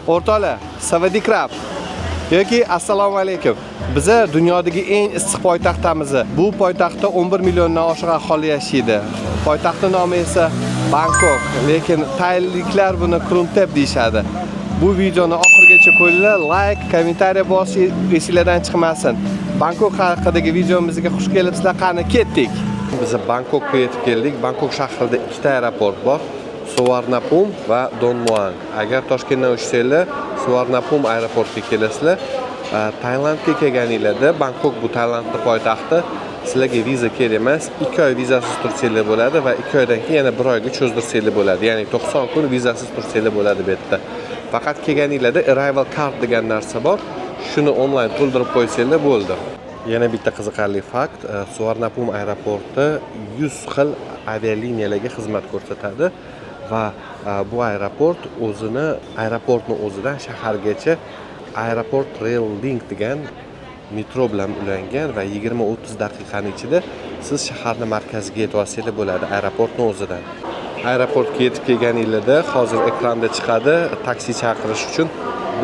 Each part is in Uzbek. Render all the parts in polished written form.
O'rtoqlar, สวัสดีครับ yoki assalomu alaykum. Biza dunyodagi eng issiq poytaxtamiz. Bu poytaxtda 11 milliondan oshiq aholi yashaydi. Poytaxtning nomi esa Bangkok, lekin tayliklar buni Krungthep deyishadi. Bu videoni oxirigacha ko'ringlar, like, kommentariya bosish esinglardan chiqmasin. Bangkok haqidagi videomizga xush kelibsizlar. Qani ketdik. Biz Bangkokka yetib keldik. Bangkok shahrida ikkita aeroport bor. Suvarnapum va Don Muang. Agar Toshkentdan uchsanglar, Suvarnapum aeroportiga kelasizlar. Tailandga kelganinglarda, Bangkok bu Tailandning poytaxti. Sizlarga viza kerak emas. 2 oy vizasiz tursanglar bo'ladi va 2 oydan keyin yana 1 oyga cho'zdirsanglar bo'ladi. Ya'ni 90 kun vizasiz tursanglar bo'ladi bu yerda. Faqat kelganinglarda arrival card degan narsa bor. Shuni onlayn to'ldirib qo'ysanglar bo'ldi. Yana bitta qiziqarli fakt, Suvarnapum aeroporti 100 xil avialiniyalarga xizmat ko'rsatadi va bu aeroport o'zini aeroportni o'zidan shahargacha Aeroport Rail Link degan metro bilan ulangan va 20-30 daqiqani ichida siz shaharni markaziga yetib olsangiz bo'ladi aeroportni o'zidan. Aeroportga yetib kelganingizda hozir ekranda chiqadi taksi chaqirish uchun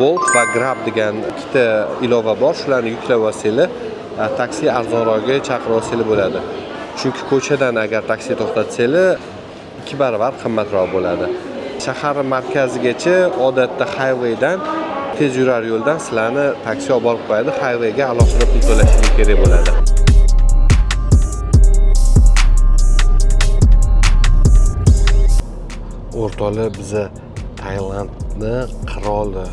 Bolt va Grab degan ikkita ilova bor. Shularni yuklab olsanglar, taksi arzonroqga chaqirib olsanglar bo'ladi. Chunki ko'chadan agar taksi to'xtatsanglar 2 barobar qimmatroq bo'ladi. Shahar markazigacha odatda highwaydan tez yurar yo'ldan sizlarni taksi olib borib qo'yadi. Highwayga alohida pul to'lashingiz kerak bo'ladi. O'rtoqlar, biza Tailandni qiroli,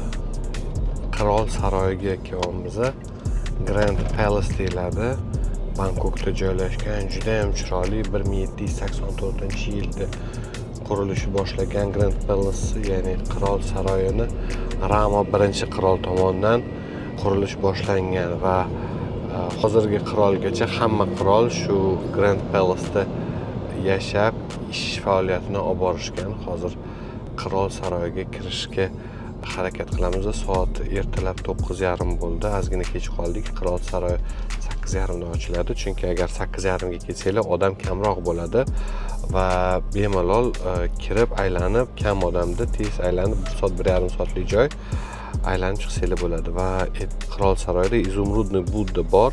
qirol saroyiga kelyapmiz. Grand Palace deyiladi. Bangkokda joylashgan juda ham chiroyli 1784-yilda qurilishi boshlagan Grand Palace, ya'ni qirol saroyini Rama birinchi qirol tomonidan qurilish boshlangan va hozirgi qirolgacha hamma qirol shu Grand Palace'da yashab ish faoliyatini olib borishgan. Hozir qirol saroyiga kirishga harakat qilamiz. Soat ertalab 9:30 bo'ldi. Ozgina kech qoldik. Qirol saroyi 8:30da ochiladi. Chunki agar 8:30ga kelsanglar odam kamroq bo'ladi va bemalol kirib aylanib, kam odamda tez aylanib 1 soat, 1,5 soatlik joy aylanib chiqsanglar bo'ladi. Va qirol saroyida изумрудный Будда bor.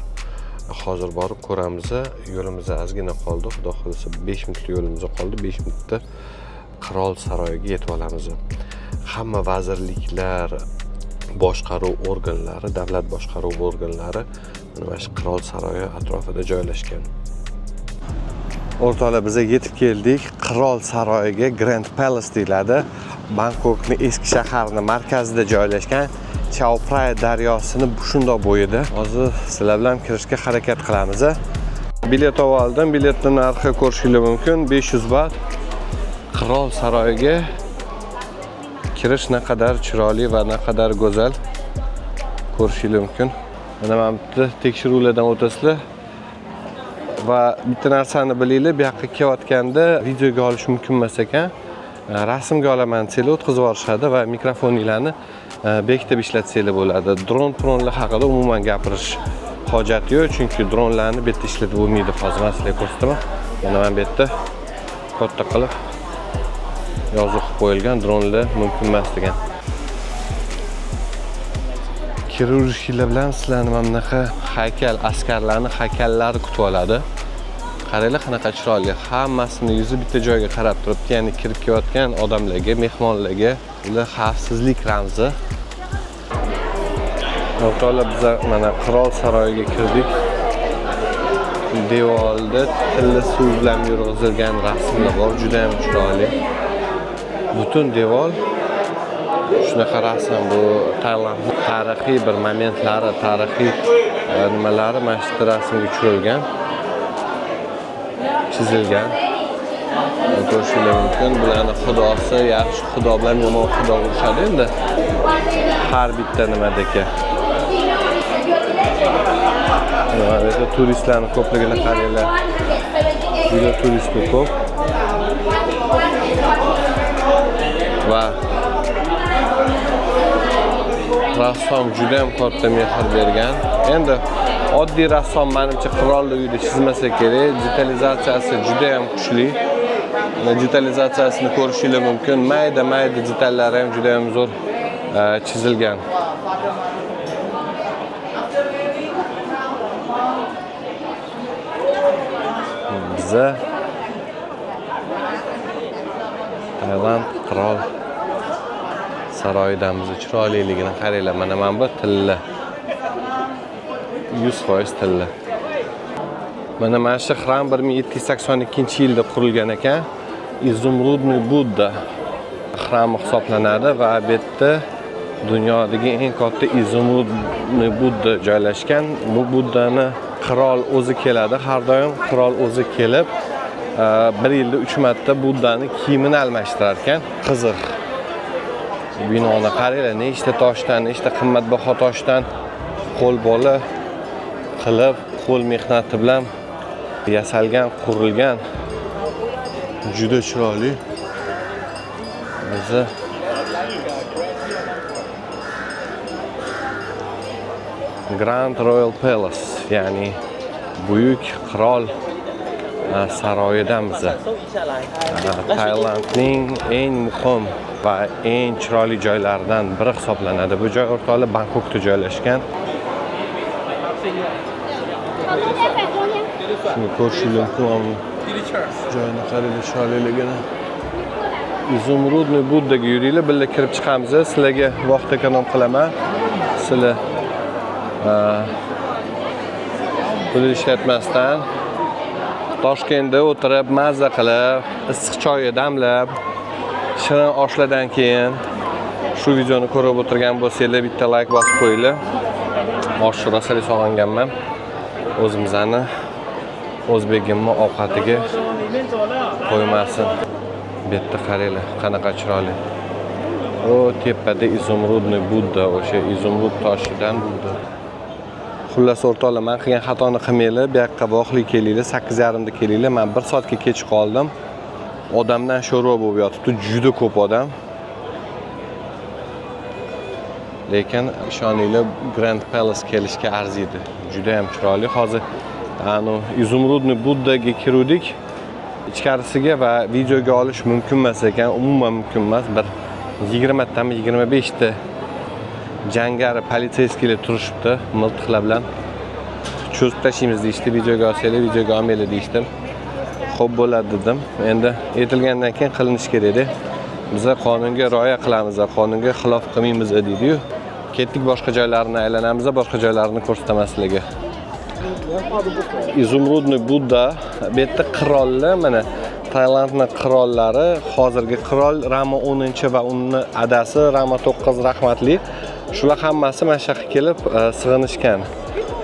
Hozir borib ko'ramiz. Yo'limiz ozgina qoldi. Xudo xohlasa 5 minutlik yo'limiz qoldi. 5 minutda qirol saroyiga yetib olamiz. Hamma vazirliklar, boshqaruv organlari, davlat boshqaruv organlari mana shu qirol saroyi atrofida joylashgan. O'rtoqlar, biz yetib keldik qirol saroyiga, Grand Palace deyiladi. Bangkokning eski shahrini markazida joylashgan Chao Phraya daryosini shundoq bo'yida. Hozir sizlar bilan kirishga harakat qilamiz. Bilet olib oldim. Biletning narxi ko'rishingiz mumkin 500 baht. Qirol saroyiga kirish naqadar chiroyli va naqadar go'zal ko'rishingiz mumkin. Mana bu yerda tekshiruvlardan o'tasizlar. Va bitta narsani bilinglar, bu yoqqa kelayotganda videoga olish mumkin emas ekan. Rasmga olaman desanglar o'tkazib yuborishadi va mikrofoninglarni bekitib ishlatsanglar bo'ladi. Dron pronlar haqida umuman gapirish hojati yo'q, chunki dronlarni bu yerda ishlatib bo'lmaydi. Hozir men sizlarga ko'rsataman. Mana bu yerda katta qilib yozuv qilib qo'yilgan, dronlar mumkin emas degan. Kiraverishinglar bilan sizlarni mana bunaqa haykal, askarlarni haykallari kutib oladi. Qaranglar qanaqa chiroyli, hammasini yuzi bitta joyga qarab turibdi, ya'ni kirib kelayotgan odamlarga, mehmonlarga ular xavfsizlik ramzi. O'rtoqlar, biz mana qirol saroyiga kirdik. Devorda tilla suv bilan yurg'izilgan rasmlar bor, juda ham chiroyli. Butun devor shunaqa rasm, bu Tailandning tarixiy bir momentlari, tarixiy nimalari mana shu yerda rasmga tushirilgan, chizilgan. Ko'rishingiz mumkin. Bularni xudosi yaxshi xudo bilan yomon xudo urushadi endi. Har bitta nimadagi. Mana bu yerda turistlarning ko'pligini qaranglar. Juda turistlar ko'p. Va rassom juda ham katta mehr bergan. Endi oddiy rassom menimcha qirollik uyida chizmasa kerak. Detalizatsiyasi juda ham kuchli. Mana detalizatsiyasini ko'rishingiz mumkin. Mayda-mayda detallari ham juda ham zo'r chizilgan. Biza Tailand qirol saroyidamiz. Chiroyliligini qaranglar. Mana bu tilla. 100% tilla. Mana shu xram 1782-yilda qurilgan ekan. Изумрудный Будда xrami hisoblanadi va bu yerda dunyodagi eng katta изумрудный Будда joylashgan. Bu Buddani qirol o'zi keladi. Har doim qirol o'zi kelib, bir yilda 3 marta Buddani kiyimini almashtirar ekan. Qiziq. Binoni qaranglar, nechta toshdan, nechta qimmatbaho toshdan qo'l bola qilib, qo'l mehnati bilan yasalgan, qurilgan. Juda chiroyli. Bizni Grand Royal Palace, ya'ni buyuk qirol saroyidamiz. Tailandning eng muhim va eng chiroyli joylaridan biri hisoblanadi. Bu joy o'rtoqlar Bangkokda joylashgan. Shuni ko'rishingiz mumkin. Joyini qaranglar, chiroyliligini. Изумрудный Buddaga yuringlar, birga kirib chiqamiz. Sizlarga vaqt ekonom qilaman. Sizlar pul ishlatmasdan Toshkentda o'tirib, mazza qilib, issiq choy damlab, shirin oshlardan keyin shu videoni ko'rib o'tirgan bo'lsanglar, bitta like bosib qo'yinglar. Oshni rosalik sog'inganman. O'zimizni o'zbegimni ovqatiga qo'ymasin. Bu yerda qaranglar, qanaqa chiroyli. O tepada изумрудный Будда, o'sha izumrud toshidan Budda. Xullas o'rtoqlar, men qilgan xatoni qilmanglar, bu yoqqa vaqtli kelinglar, 8:30 da kelinglar. Men 1 soatga kech qoldim. Odamdan sho'rva bo'lib yotibdi, juda ko'p odam. Lekin ishoninglar, Grand Palace kelishga arziydi. Juda ham chiroyli. Hozir anu изумрудный Buddaga kiruvdik ichkarisiga va videoga olish mumkin emas ekan, umuman mumkin emas. Bir 20 tami 25 ta jangari politseyskiylar turishibdi miltiqlar bilan. Cho'zib tashlaymiz deyishdi, videoga olsanglar, videoga olmanglar deyishdi. Xo'p bo'ladi dedim. Endi aytilgandan keyin qilinishi kerak-da. Biza qonunga rioya qilamiz, qonunga xilof qilmaymiz deydi-yu. Ketdik, boshqa joylarni aylanamiz, boshqa joylarni ko'rsataman sizlarga. Изумрудный Будда, bu yerda qirollar, mana Tailandning qirollari, hozirgi qirol Rama 10 va uni adasi Rama 9 rahmatli. Shular hammasi mana shu yoqqa kelib sig'inishgan.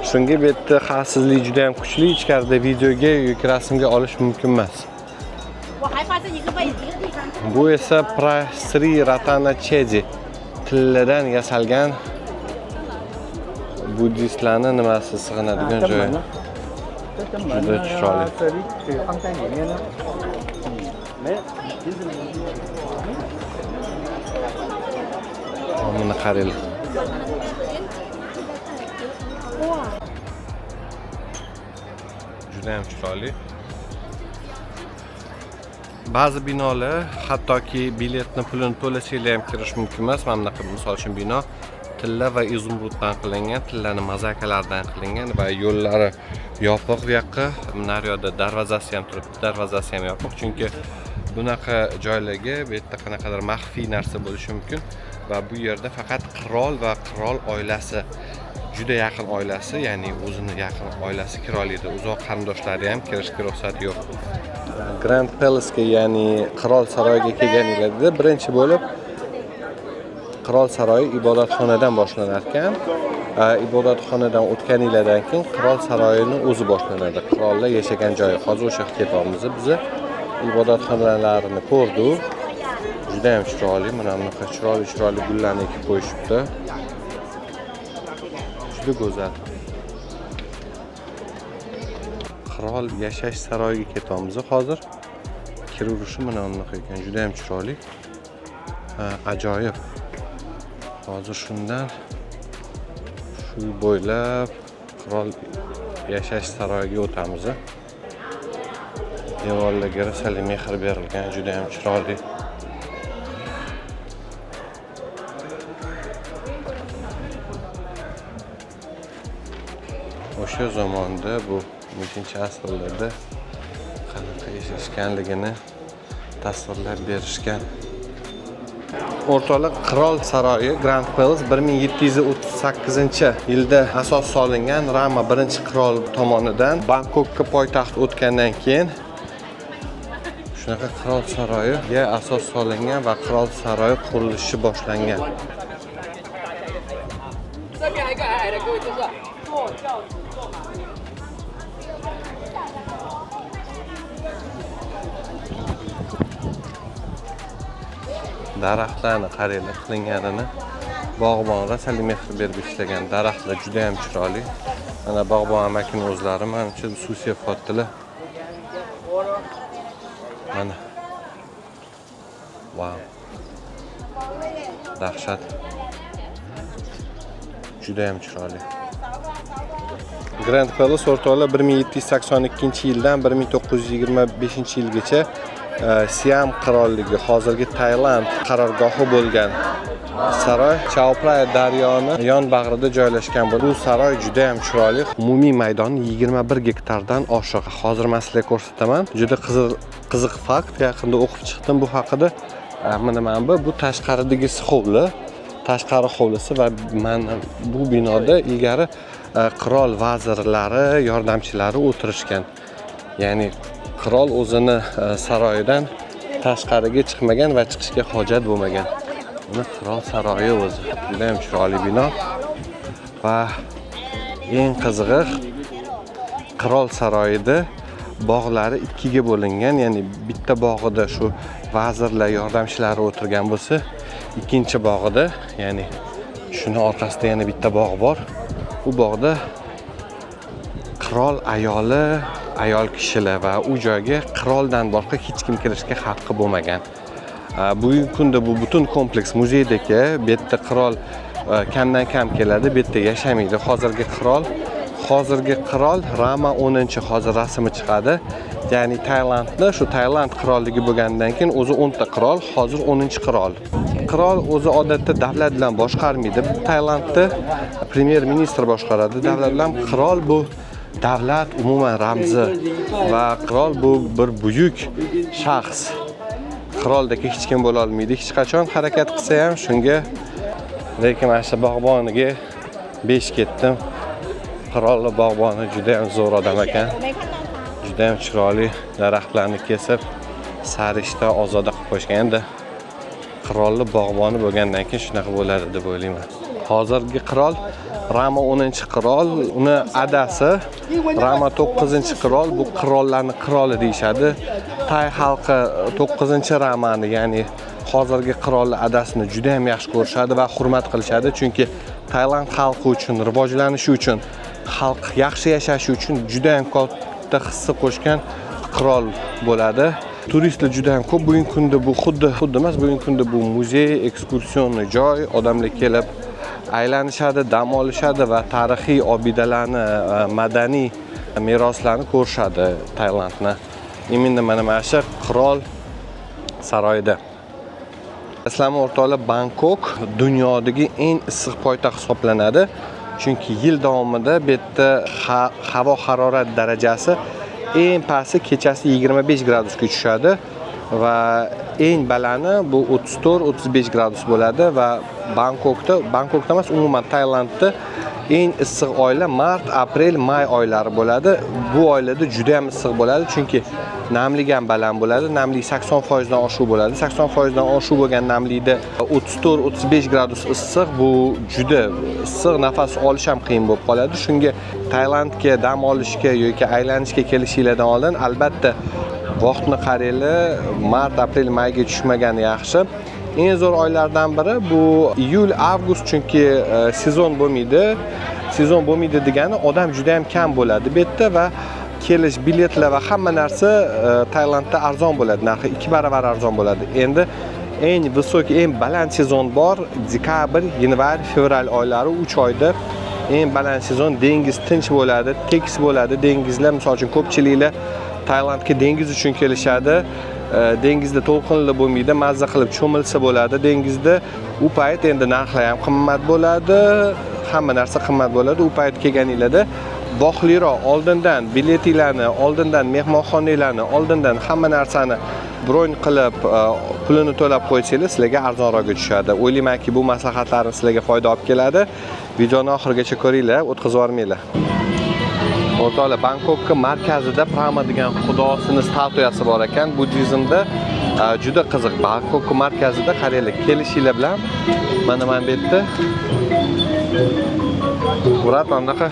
Shunga bu yerda xavfsizlik juda ham kuchli, ichkarida videoga yoki rasmga olish mumkin emas. 我还发现一个位一个地方。 Bu esa Pra Sri Ratana Chedi, tilladan yasalgan buddistlarning nimasi sig'inadigan joyi. Juda chiroyli. 这里这个放在里面呢，没，其实 Buni qaranglar. Juda ham chiroyli. Ba'zi binolar hattoki biletni pulini to'lasanglar ham kirish mumkin emas. Mana bunaqa misol uchun bino tilla va izumruddan qilingan, tillani mozaikalaridan qilingan va yo'llari yopiq bu yoqqa. Naryoqda darvozasi ham turibdi, darvozasi ham yopiq, chunki bunaqa joylarga bu yerda qanaqadir maxfiy narsa bo'lishi mumkin va bu yerda faqat qirol va qirol oilasi, juda yaqin oilasi, ya'ni o'zini yaqin oilasi kira oladi. Uzoq qarindoshlari ham kirishga ruxsat yo'q. Grand Palace'ga, ya'ni qirol saroyiga kelganinglarda birinchi bo'lib qirol saroyi ibodatxonadan boshlanar ekan. Ibodatxonadan o'tganinglardan keyin qirol saroyini o'zi boshlanadi. Qirollar yashagan joyi. Hozir o'sha yoqqa ketyapmiz. Biz ibodatxonalarini ko'rdik. Juda ham chiroyli, mana bunaqa chiroyli chiroyli gullarni ekib qo'yishibdi. Juda go'zal. Qirol yashash saroyiga ketyapmiz hozir. Kiraverishi mana bunaqa ekan, juda ham chiroyli. Ajoyib. Hozir shundan shu bo'ylab qirol yashash saroyiga o'tamiz. Devorlarga rosali mehr berilgan, juda ham chiroyli. O'sha zamonda, bu nechinchi asrlarda qanaqa yashashganligini tasvirlab berishgan. O'rtoqlar, Qirol saroyi, Grand Palace 1738 yilda asos solingan Rama birinchi qirol tomonidan. Bangkokka poytaxt o'tgandan keyin shunaqa qirol saroyiga asos solingan va qirol saroyi qurilishi boshlangan. 这边还有一个矮矮的，各位就是坐轿子坐马。 Daraxtlarni qaranglar qilinganini. Bog'bon rosa mehr berib ishlagan. Daraxtlar juda ham chiroyli. Mana bog'bon amakini o'zlari manimcha suv sepyaptilar. Mana. Vau. Dahshat. Juda ham chiroyli. Grand Palace, o'rtoqlar, 1782 yildan 1925 yilgacha Siam qirolligi, hozirgi Tailand qarorgohi bo'lgan saroy Chao Phraya daryoni yon bag'rida joylashgan. Bu saroy juda ham chiroyli. Umumiy maydoni 21 gektardan oshiq. Hozir men sizlarga ko'rsataman. Juda qiziq qiziq fakt, yaqinda o'qib chiqdim bu haqida. Mana bu tashqaridagi hovli, tashqari hovlisi va mana bu binoda ilgari qirol vazirlari, yordamchilari o'tirishgan. Ya'ni qirol o'zini saroyidan tashqariga chiqmagan va chiqishga hojat bo'lmagan. Buni qirol saroyi o'zi. Juda ham chiroyli bino va eng qizig'i, qirol saroyida bog'lari ikkiga bo'lingan, ya'ni bitta bog'ida shu vazirlar, yordamchilari o'tirgan bo'lsa, ikkinchi bog'ida, ya'ni shuni orqasida yana bitta bog' bor. U bog'da qirol ayoli, ayol kishilar va u joyga qiroldan boshqa hech kim kirishga haqqi bo'lmagan. Bugungi kunda bu butun kompleks muzeydagi. Bu yerda qirol kamdan kam keladi, bu yerda yashamaydi. Hozirgi qirol Rama 10, hozir rasmi chiqadi. Ya'ni Tailandda shu Tailand qirolligi bo'lgandan keyin o'zi 10 ta qirol, hozir 10 qirol. Qirol o'zi odatda davlat bilan boshqarmaydi. Tailandda premyer ministr boshqaradi davlat bilan. Qirol bu davlat umuman ramzi va qirol bu bir buyuk shaxs. Qiroldek hech kim bo'la olmaydi hech qachon, harakat qilsa ham shunga. Lekin mana shu bog'boniga besh ketdim. Qirolni bog'boni juda ham zo'r odam ekan. 我没看到他。 Juda ham chiroyli daraxtlarni kesib, sarishta ozoda qilib qo'yishgan. Endi qirolni bog'boni bo'lgandan keyin shunaqa bo'ladi deb o'ylayman. Hozirgi qirol Rama 10 qirol, uni adasi Rama 9 qirol, bu qirollarni qiroli deyishadi. Tay xalqi 9 Ramani, ya'ni hozirgi qirolni adasini juda ham yaxshi ko'rishadi va hurmat qilishadi, chunki Tailand xalqi uchun, rivojlanishi uchun, xalq yaxshi yashashi uchun juda ham katta hissa qo'shgan qirol bo'ladi. Turistlar juda ham ko'p. Bugungi kunda bu xuddi emas, bugungi kunda bu muzey, экскурсионный joy, odamlar kelib aylanishadi, dam olishadi va tarixiy obidalarni, madaniy meroslarni ko'rishadi Tailandni. Именно mana shu qirol saroyida. Bilasizlarmi, o'rtoqlar, Bangkok dunyodagi eng issiq poytaxt hisoblanadi. Chunki yil davomida bu yerda havo harorat darajasi eng pasti kechasi 25 gradusga tushadi va eng balandi bu 34-35 gradus bo'ladi va Bangkokda, Bangkokda emas, umuman Tailandda eng issiq oylar mart, aprel, may oylari bo'ladi. Bu oylarda juda ham issiq bo'ladi, chunki namlik ham baland bo'ladi. Namlik 80% dan oshiq bo'ladi. 80% dan oshiq bo'lgan namlikda 34-35 gradus issiq, bu juda issiq, nafas olish ham qiyin bo'lib qoladi. Shunga Tailandga dam olishga yoki aylanishga kelishinglardan oldin albatta vaqtni qaranglar, mart, aprel, mayga tushmagani yaxshi. Eng zo'r oylardan biri bu iyul, avgust, chunki sezon bo'lmaydi. Sezon bo'lmaydi degani odam juda ham kam bo'ladi bu yerda va kelish, biletlar va hamma narsa Tailandda arzon bo'ladi, narxi 2 baravar arzon bo'ladi. Endi eng высокий, eng baland sezon bor: dekabr, yanvar, fevral oylari, 3 oyda eng baland sezon. Dengiz tinch bo'ladi, tekis bo'ladi dengizlar. Misol uchun, ko'pchiliklar Tailandga dengiz uchun kelishadi. Dengizda to'lqinli bo'lmaydi, mazza qilib cho'milsa bo'ladi dengizda. U payt endi narxlar ham qimmat bo'ladi, hamma narsa qimmat bo'ladi. U payt kelganinglarda Vaqtliroq oldindan biletinglarni, oldindan mehmonxonanglarni, oldindan hamma narsani bron qilib, pulini to'lab qo'ysanglar, sizlarga arzonroqga tushadi. O'ylaymanki, bu maslahatlarim sizlarga foyda olib keladi. Videoni oxirigacha ko'ringlar, o'tkazib yubormanglar. O'rtoqlar, Bangkokning markazida Prama degan xudosini statuyasi bor ekan. Buddizmda juda qiziq. Bangkok markazida qaranglar, kelishinglar bilan mana bu yerda Murat mana bunaqa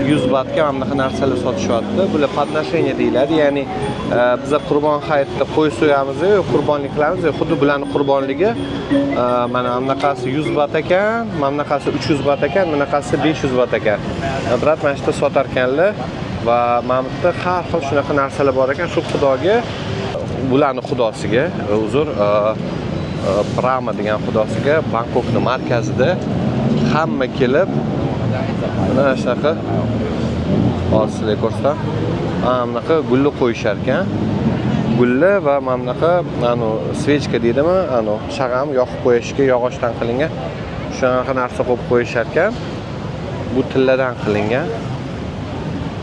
100 batga mana bunaqa narsalar sotishyapti. Bular подношение deyiladi. Ya'ni biza Qurbon hayitda qo'y so'yamiz, qurbonlik qilamiz. Xuddi bularning qurbonligi mana bunaqasi 100 bat ekan, mana bunaqasi 300 bat ekan, bunaqasi 500 bat ekan. Brat mana shu yerda sotar ekanlar va mana bu yerda har xil shunaqa narsalar bor ekan. Shu xudoga, bularning xudosiga, uzr, Brahma degan xudosiga Bangkokning markazida hamma kelib mana shunaqa, hozir sizlarga ko'rsatam, mana bunaqa gulni qo'yishar ekan. Gulli va mana bunaqa свечка deydimi, shag'am yoqib qo'yishga yog'ochdan qilingan shunaqa narsa qo'yib qo'yishar ekan. Bu tilladan qilingan.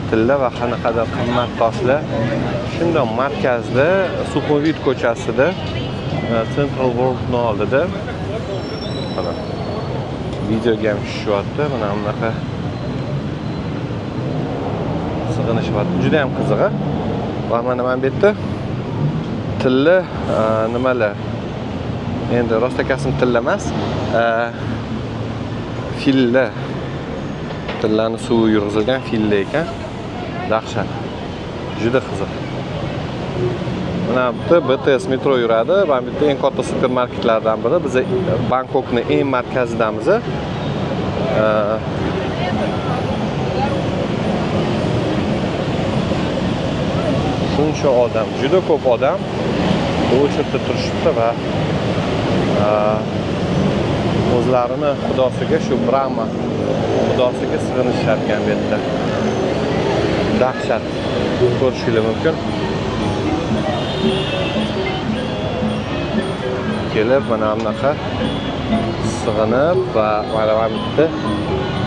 Tilla va qanaqadir qimmat toshlar. Shundan markazda Sukhumvit ko'chasida, Central World'ni oldida mana videoga ham tushyapti. Mana bunaqa sig'inishyapti. Juda ham qiziq. Va mana bu yerda tilla, nimalar? Endi rostakasini tilla emas, filla. Tillani suvi yurg'izilgan filla ekan. Dahshat. Juda qiziq. Mana bu yerda BTS metro yuradi. Mana bu yerda eng katta supermarketlardan biri. Biz Bangkokning eng markazidamiz. Shuncha odam, juda ko'p odam o'chirda turishibdi va o'zlarini xudosiga, shu Brahma xudosiga sig'inishar ekan bu yerda. Dahshat ko'rishingiz mumkin. Kelib mana bunaqa sig'inib va mana bu yerda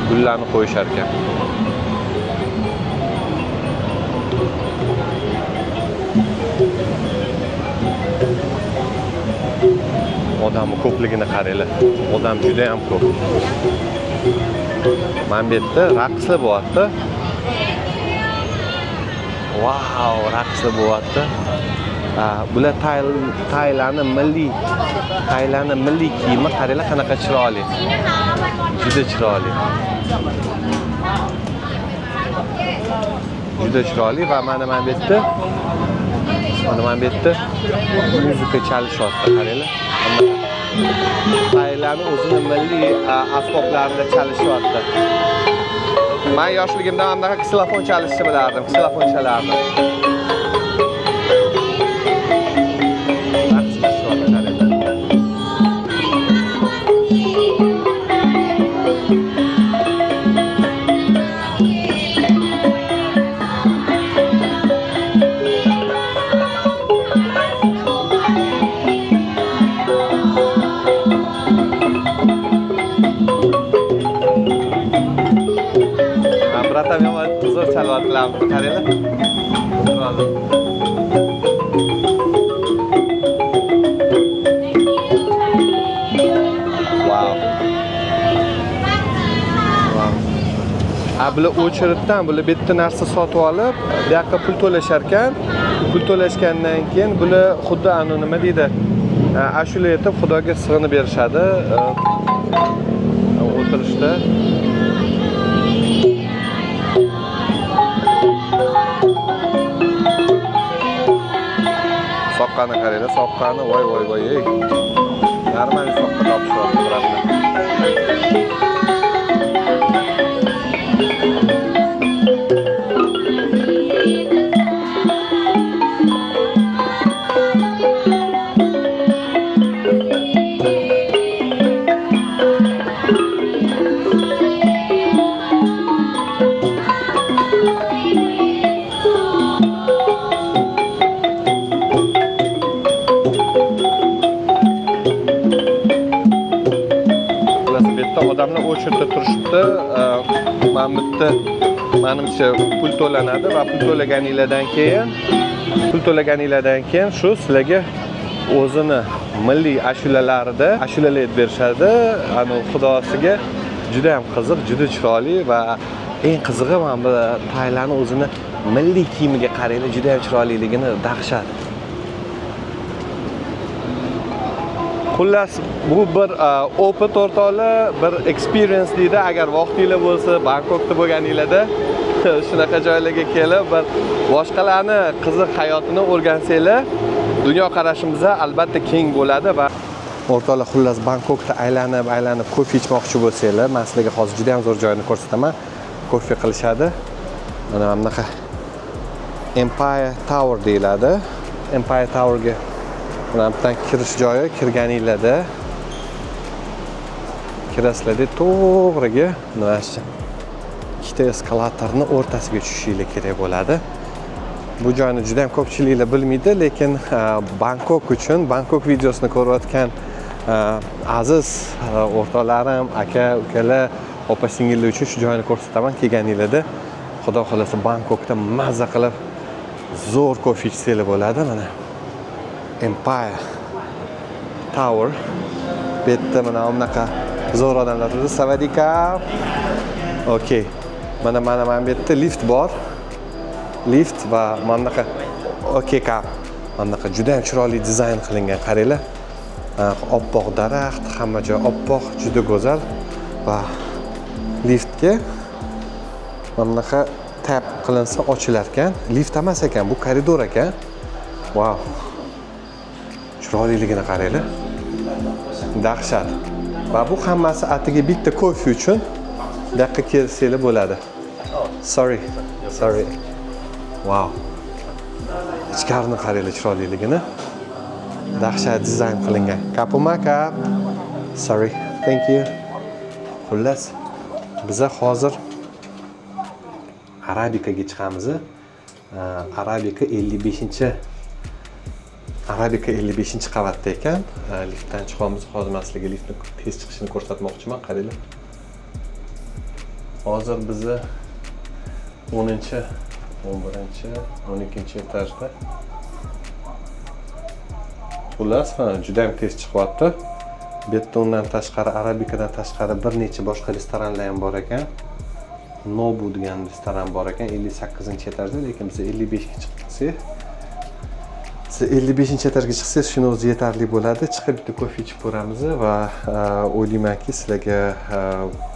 gullarni qo'yishar ekan. Odamning ko'pligini qaranglar. Odam juda ham ko'p. Mana bu yerda raqslar bo'lyapti. Vau, raqslar bo'lyapti. Bular Tailandni milliy kiyimi, qaranglar qanaqa chiroyli. Juda chiroyli. Juda chiroyli va mana bu yerda muzika chalishyapti, qaranglar. Tailandni o'zini milliy asboblarini chalishyapti. Men yoshligimda mana bunaqa ksilofon chalishni bilardim, ksilofon chalardim. Raqs qilishyapti, qaranglar. Братан, yomon zo'r chalyaptilar, qaranglar. Wow. Wow. Bular o'chiritdan, bular bitta narsa sotib olib, bu yoqqa pul to'lashar ekan. Pul to'lashgandan keyin bular xuddi ana nima deydi? Ashula aytib Xudoga sig'inib berishadi. O'tirishda. Soqqani qaranglar, soqqani voy voy voy ey. Normal soqqa topishyapti birodar. Odamlar o'chirda turishibdi. Mana bu yerda Manimcha, pul to'lanadi va pul to'laganinglardan keyin shu sizlarga o'zini milliy ashulalarida ashulalar aytib berishadi. Anu xudosiga juda ham qiziq, juda chiroyli va eng qizig'i, mana bu Tailandni o'zini milliy kiyimiga qaranglar, juda ham chiroyliligini, dahshat. Xullas, bu bir опыт, o'rtoqlar, bir experience deydi. Agar vaqtinglar bo'lsa, Bangkokda bo'lganinglarda shunaqa joylarga kelib, bir boshqalarni qiziq hayotini o'rgansanglar, dunyoqarashimiz albatta keng bo'ladi. Va o'rtoqlar, xullas, Bangkokda aylanib aylanib kofe ichmoqchi bo'lsanglar, man sizlarga hozir juda ham zo'r joyni ko'rsataman. Kofe qilishadi. Mana bunaqa Empire Tower deyiladi. Empire Towerga mana bu yerdan kirish joyi, kirganinglarda kirasizlarda, to'g'riga mana shu ikkita eskalatorni o'rtasiga tushishinglar kerak bo'ladi. Bu joyni juda ham ko'pchiliklar bilmaydi, lekin Bangkok uchun, Bangkok videosini ko'rayotgan aziz o'rtoqlarim, aka ukalar, opa singillar uchun shu joyni ko'rsataman. Kelganinglarda, xudo xohlasa, Bangkokda mazza qilib zo'r kofe ichsanglar bo'ladi. Mana Empire Tower. Bu yerda mana bunaqa zo'r odamlar turadi. สวัสดีครับ. Okey, mana bu yerda lift bor, lift va mana bunaqa, okey ครับ, mana bunaqa juda ham chiroyli dizayn qilingan, qaranglar. Oppoq daraxt, hamma joy oppoq, juda go'zal. Va liftga mana bunaqa tap qilinsa, ochilar ekan. Lift emas ekan, bu koridor ekan. Vau, chiroyliligini qaranglar, dahshat. Va bu hammasi atigi bitta kofe uchun bu yoqqa kelsanglar bo'ladi. Sorry, sorry. Wow, ichkarini qaranglar chiroyliligini, dahshat dizayn qilingan. ขอบคุณมากครับ. Sorry, thank you. Xullas, biza hozir Arabikaga chiqamiz. Arabika 55 Arabika 55 qavatda ekan. Liftdan chiqamiz hozir. Man sizlarga liftni tez chiqishini ko'rsatmoqchiman. Qaranglar, hozir bizni 10, 11, 12 etajda. Xullas, ha, juda ham tez chiqyapti. Bu yerda undan tashqari, Arabikadan tashqari bir necha boshqa restoranlar ham bor ekan. Nobu degan restoran bor ekan 58 etajda, lekin biz 55 ga chiqsak, siz 55 etajga chiqsangiz, shuni o'zi yetarli bo'ladi. Chiqib bitta kofe ichib ko'ramiz va o'ylaymanki, sizlarga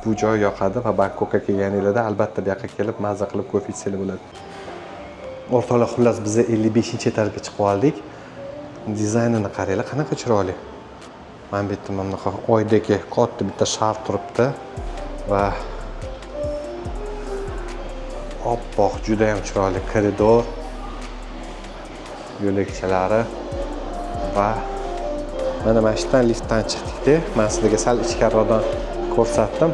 bu joy yoqadi va Bangkokka kelganinglarda albatta bu yoqqa kelib mazza qilib kofe ichsanglar bo'ladi. O'rtoqlar, xullas, biz 55 etajga chiqib oldik. Dizaynini qaranglar, qanaqa chiroyli. Mana bu yerda mana bunaqa oydagi katta bitta shar turibdi va oppoq, juda ham chiroyli koridor yo'lakchalari. Va mana shu yerdan, liftdan chiqdikda, man sizlarga sal ichkariroqdan ko'rsatdim.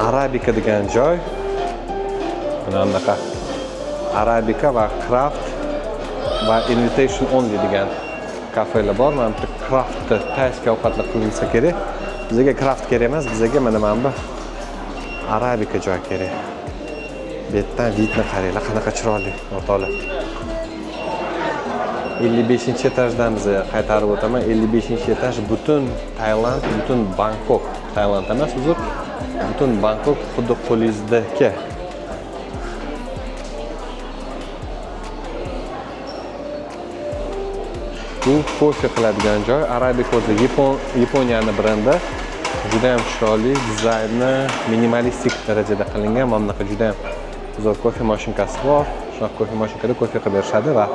Arabika degan joy, mana bunaqa Arabika va Craft va Invitation Only degan kafelar bor. Mana bu Craftda тайский ovqatlar qilinsa kerak. Bizga Craft kerak emas, bizga mana bu Arabika joy kerak. Bu yerdan вид ni qaranglar, qanaqa chiroyli, o'rtoqlar. 55 etajdan biz, qaytarib o'taman, 55 etaj butun Tailand, butun Bangkok, Tailand emas, uzr, butun Bangkok xuddi qo'lingizdagi. Bu kofe qiladigan joy. Arabika o'zi Yaponiyani brendi. Juda ham chiroyli, dizayni minimalistik darajada qilingan. Mana bunaqa juda ham zo'r kofe mashinkasi bor. Shunaqa kofe mashinkada kofe qilib berishadi va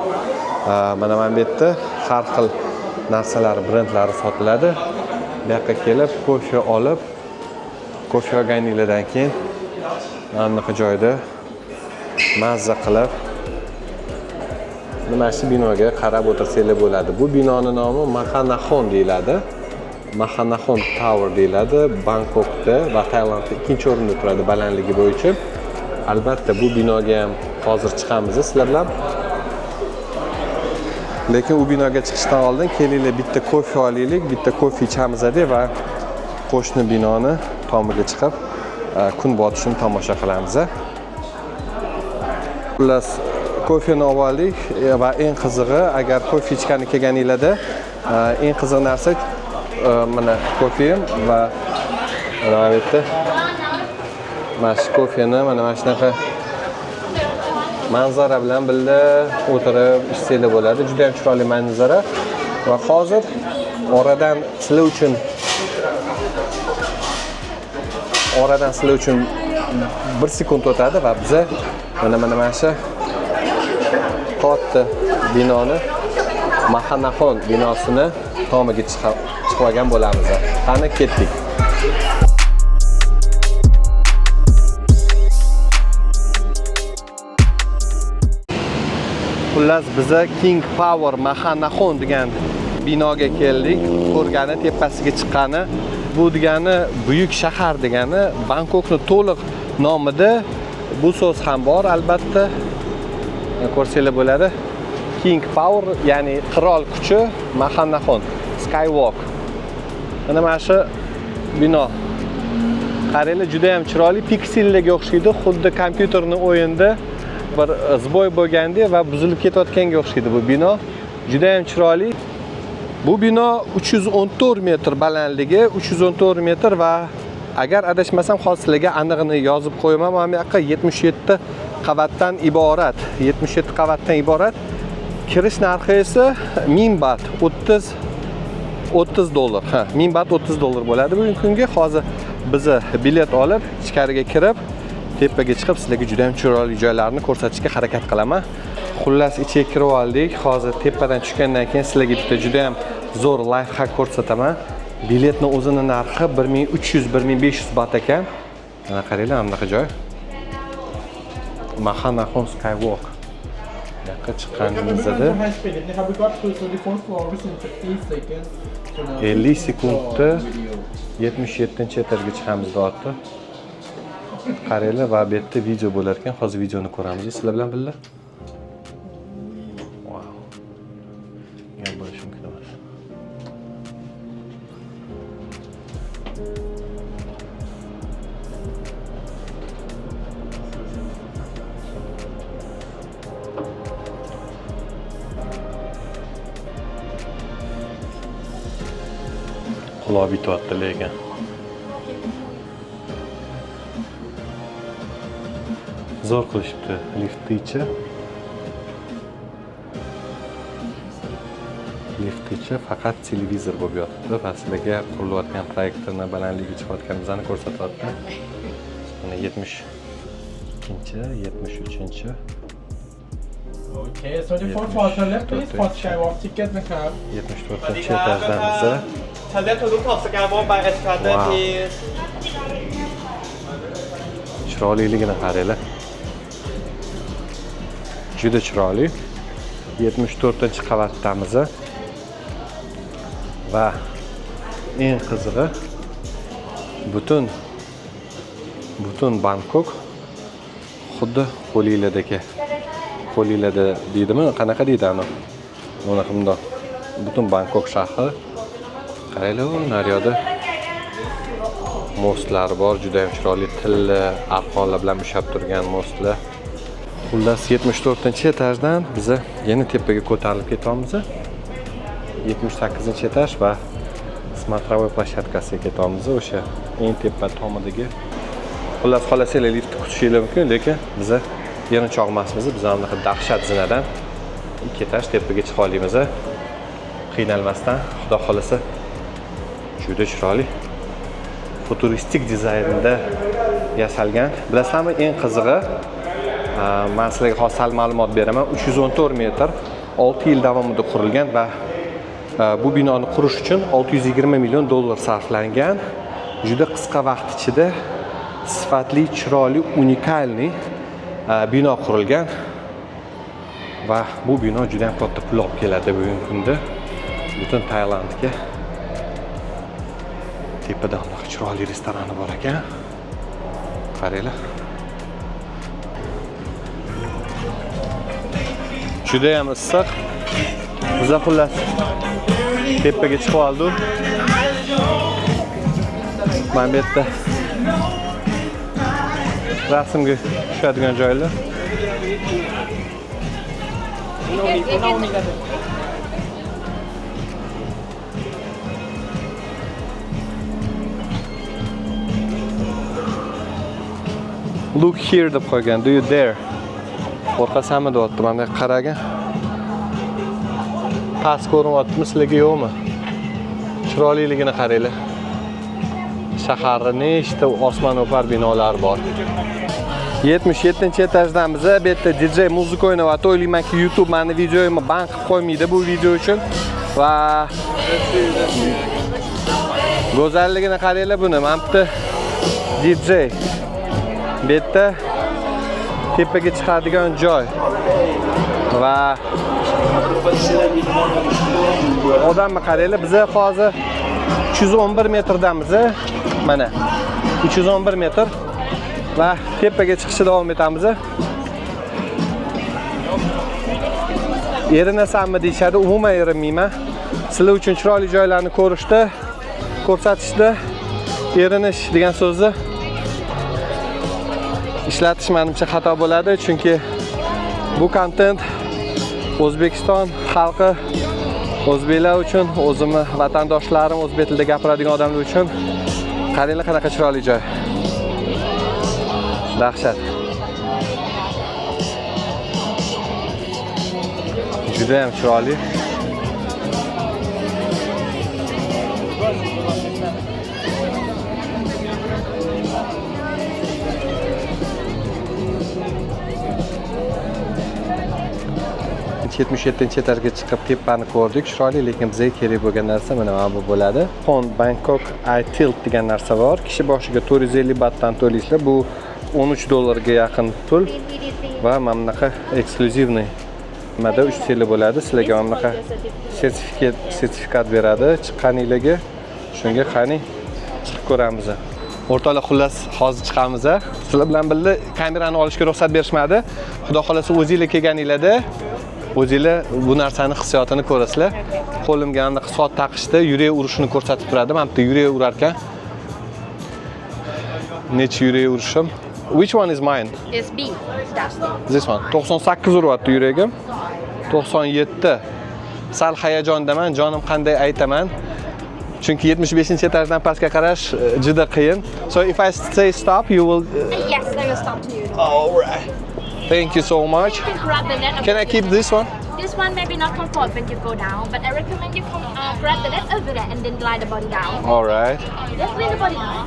mana bu yerda har xil narsalar, brendlari sotiladi. Bu yoqqa kelib kofe olib, kofe olganinglardan keyin mana bunaqa joyda mazza qilib mana shu binoga qarab o'tirsanglar bo'ladi. Bu binoni nomi Mahanaxon deyiladi. Mahanaxon Tower deyiladi. Bangkokda va Tailandda ikkinchi o'rinda turadi balandligi bo'yicha. Albatta, bu binoga ham hozir chiqamiz sizlar bilan. Lekin u binoga chiqishdan oldin kelinglar, bitta kofe olaylik, bitta kofe ichamiz va qo'shni binoni tomiga chiqib Kun botishini tomosha qilamiz. Xullas, kofeni olib oldik va eng qizig'i, agar kofe ichgani kelganinglarda, eng qiziq narsa, mana kofem va mana bu yerda mana shu kofeni mana shunaqa manzara bilan birga o'tirib ichsanglar bo'ladi. Juda ham chiroyli manzara. Va hozir oradan sizlar uchun 1 sekund o'tadi va biza mana shu katta binoni, Mahanaxon binosini tomiga chiqib olgan bo'lamiz. Qani, ketdik. Xullas, biza King Power Mahanaxon degan binoga keldik. Ko'rgani, tepasiga chiqqani. Bu degani buyuk shahar degani. Bangkokni to'liq nomida bu so'z ham bor, albatta. Ko'rsanglar bo'ladi. King Power, ya'ni qirol kuchi, Mahanaxon, Skywalk. Mana shu bino. Qaranglar, juda ham chiroyli, piksellarga o'xshaydi, xuddi kompyuterni o'yinda bir сбой bo'lgandek va buzilib ketayotganga o'xshaydi bu bino. Juda ham chiroyli. Bu bino 314 metr balandligi, 314 metr va agar adashmasam, hozir sizlarga anig'ini yozib qo'yaman, mana bu yoqqa 77 qavatdan iborat. 77 qavatdan iborat. Kirish narxi esa 1000 bat, 30 dollar. Ha, 1000 bat 30 dollar bo'ladi bugungi kunga. Hozir biza bilet olib, ichkariga kirib, tepaga chiqib, sizlarga juda ham chiroyli joylarni ko'rsatishga harakat qilaman. Xullas, ichiga kirib oldik. Hozir tepadan tushgandan keyin sizlarga bitta juda ham zo'r лайфхак ko'rsataman. Biletni o'zini narxi 1300-1500 bat ekan. Mana qaranglar, mana bunaqa joy. Mahanaxon Skywalk. Bu yoqqa chiqqanimizda High speed นะครับ We got to 24th floor within 50 seconds. So now 50 sekundda video. 77 etajga chiqamiz deyapti. Qaranglar, va bu yerda video bo'lar ekan. Hozir videoni ko'ramiz sizlar bilan birga. Vau. Gap bo'lishi mumkin emas. Quloq bityapti lekin. Zo'r qilishibdi liftni ichi. Lift ichi faqat televizor bo'lib yotibdi va sizlarga qurilayotgan proyektorni balandligi, chiqayotganimizni ko'rsatyapti. Mana 72, 73. Okay, 24th floor, turn left please for Skywalk ticket นะครับ 74 etajdamiz. Turn left to rooftop Skywalk by escalator, please. Chiroyliligini qaranglar. Juda chiroyli. 74 qavatdamiz. Va eng qizig'i, butun Bangkok xuddi qo'linglardagi, qo'linglarda deydimi, qanaqa deydi anavi, bunaqa bundoq butun Bangkok shahri. Qaranglar, naryoqda мост lar bor, juda ham chiroyli, tilla arqonlar bilan ushlab turgan мост lar. Xullas, 74 etajdan biza yana tepaga ko'tarilib ketyapmiz. 78 etaj va смотровой площадка siga ketyapmiz, o'sha eng tepa tomidagi. Xullas, xohlasanglar liftni kutishinglar mumkin, lekin biza erinchoq emasmiz. Biz bunaqa dahshat zinadan ikki etaj tepaga chiqa olamiz qiynalmasdan, xudo xohlasa. Juda chiroyli, futuristik dizaynda yasalgan. Bilasizlarmi, eng qizig'i, man sizlarga hozir sal ma'lumot beraman. 314 metr 6 yil davomida qurilgan va bu binoni qurish uchun 620 million dollar sarflangan. Juda qisqa vaqt ichida sifatli, chiroyli, уникальный bino qurilgan va bu bino juda ham katta pul olib keladi bugungi kunda butun Tailandga. Tepada unaqa chiroyli restorani bor ekan, qaranglar, judayam issiq. Biza, xullas, tepaga chiqib oldik. Mana bu yerda Rasmga tushadigan joylar. Look here deb qo'ygan. Do you dare? Qo'rqasanmi deyapti. Mana bu yoqqa qaragin. Past ko'rinyaptimi sizlarga, yo'qmi? Chiroyliligini qaranglar. Shaharda nechta osmon o'par binolar bor. 77-etajdamiz. Bu yerda DJ muzika o'ynayapti. O'ylaymanki, YouTube meni videoyimni ban qilib qo'ymaydi bu video uchun. Va go'zalligini qaranglar buni. Mana bu yerda DJ. Bu yerda tepaga chiqadigan joy. Va odamni qaranglar, biz hozir 311 metrdamiz. Mana 311 metr va tepaga chiqishda davom etamiz. Erinasanmi deyishadi, umuman erinmayman. Sizlar uchun chiroyli joylarni ko'rishda, ko'rsatishda erinish degan so'zni ishlatish menimcha xato bo'ladi, chunki bu kontent O'zbekiston xalqi, o'zbeklar uchun, o'zimni vatandoshlarim, o'zbek tilida gapiradigan odamlar uchun. Qaranglar qanaqa chiroyli joy. Dahshat. Juda ham chiroyli. 77-etajga chiqib tepani ko'rdik. Chiroyli, lekin bizga kerak bo'lgan narsa mana bu bo'ladi. Fond Bangkok iTilt degan narsa bor. Kishi boshiga 450 batdan to'laysizlar. Bu 13 dollarga yaqin pul va mana bunaqa эксклюзивный nimada 3 seli bo'ladi. Sizlarga mana bunaqa sertifikat beradi chiqqaninglarga. Shunga qani chiqib ko'ramiz. O'rtoqlar, xullas hozir chiqamiz. Sizlar bilan birga kamerani olishga ruxsat berishmadi. Xudo xolasa o'zingizlar kelganinglarda o'zinglar bu narsani hissiyotini ko'rasizlar. Qo'limga aniq soat taqishdi, yurak urishini ko'rsatib turadi. Mana bu yerda yurak urar ekan. Necha yurak urishim? Which one is mine? It's B. That's This one. 98 uryapti yuragim. 97. Sal hayajondaman, jonim qanday aytaman. Chunki 75-etajdan pastga qarash juda qiyin. So if I say stop, you will Yes, I will stop to you. All right. Thank you so much. You can grab the net. Can I keep this one? This one maybe not comfort when you go down, but I recommend you come, grab the net over there and then lie the body down. All right. Just lay the body down.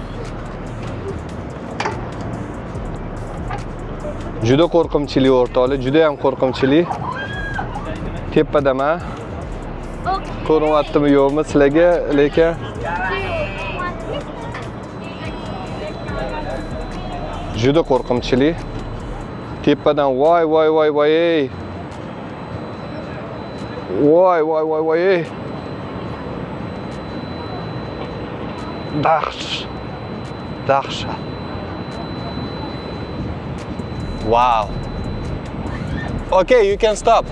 Juda qo'rqinchli o'rtoqlar, juda ham qo'rqinchli. Tepadaman. Okay. Ko'rinyaptimi yo'qmi sizlarga, lekin Two, one. Juda qo'rqinchli. Tepadan voy voy voy voy ey. Voy voy voy voy ey. Dahsh. Dahshat. Wow. Okay, you can stop.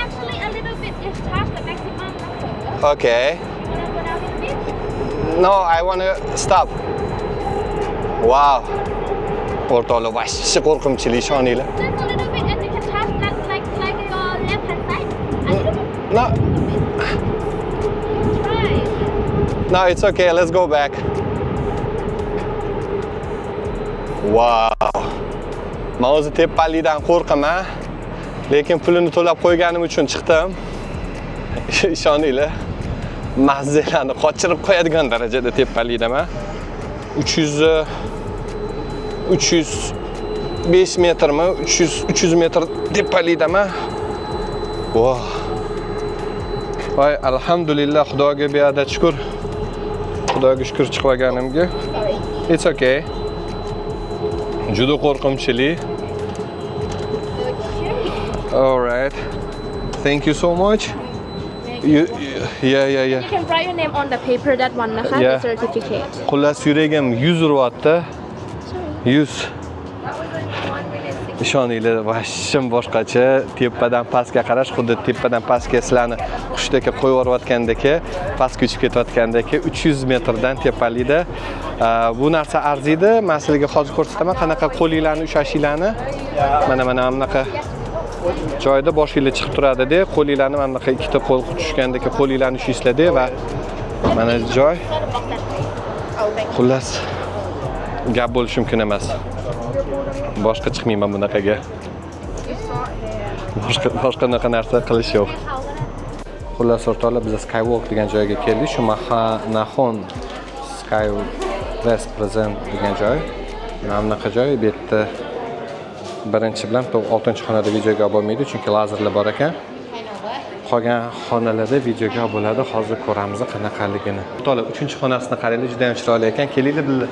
Actually, a little bit is touch the maximum number. Okay. You wanna go down a little bit? No, I wanna stop. Wow. O'rtoqlar, вообще qo'rqinchli, ishoninglar. Just a little bit, and you can touch that like your left hand side. A little bit. No. Try. No, it's okay. Let's go back. Wow. Men o'zi tepalikdan qo'rqaman, lekin pulini to'lab qo'yganim uchun chiqdim. Ishoninglar, mazzalarni qochirib qo'yadigan darajada tepalikdaman. 305 metrmi? 300 metr tepalikdaman. Wow. Voy, alhamdulillah, Xudoga beadad shukr. Xudoga shukr chiqib olganimga. It's okay. Juda qo'rqinchli. All right. Thank you so much. You, yeah. You can write your name on the paper, that one นะคะ Yeah. The certificate. Xullas, yuragim 100 uryapti. 100. Ishoninglar, vashshim boshqacha. Tepadan pastga qarash, xuddi tepadan pastga sizlarni qushdek qo'yib yuborayotgandek, pastga uchib ketayotgandek, 300 metrdan tepalikda. Bu narsa arziydi. Men sizlarga hozir ko'rsataman qanaqa qo'linglarni ushlashinglarni. Mana bunaqa joyda boshinglar chiqib turadi-da, qo'linglarni mana bunaqa ikkita qo'l tushgandek qo'linglarni ushlaysizlar-da va mana joy. Xullas, gap bo'lishi mumkin emas. Boshqa chiqmayman bunaqaga. Boshqa unaqa narsa qilish yo'q. Xullas, o'rtoqlar, biz Skywalk degan joyga keldik. Shu Mahanakhon Sky West Present degan joy. Mana bunaqa joy. Bu yerda birinchi bilan 6-xonada videoga olib bo'lmaydi, chunki lazerlar bor ekan. Qolgan xonalarda videoga olib bo'ladi. Hozir ko'ramiz qanaqaligini. O'rtoqlar, 3-xonasini qaranglar, juda ham chiroyli ekan. Kelinglar, birga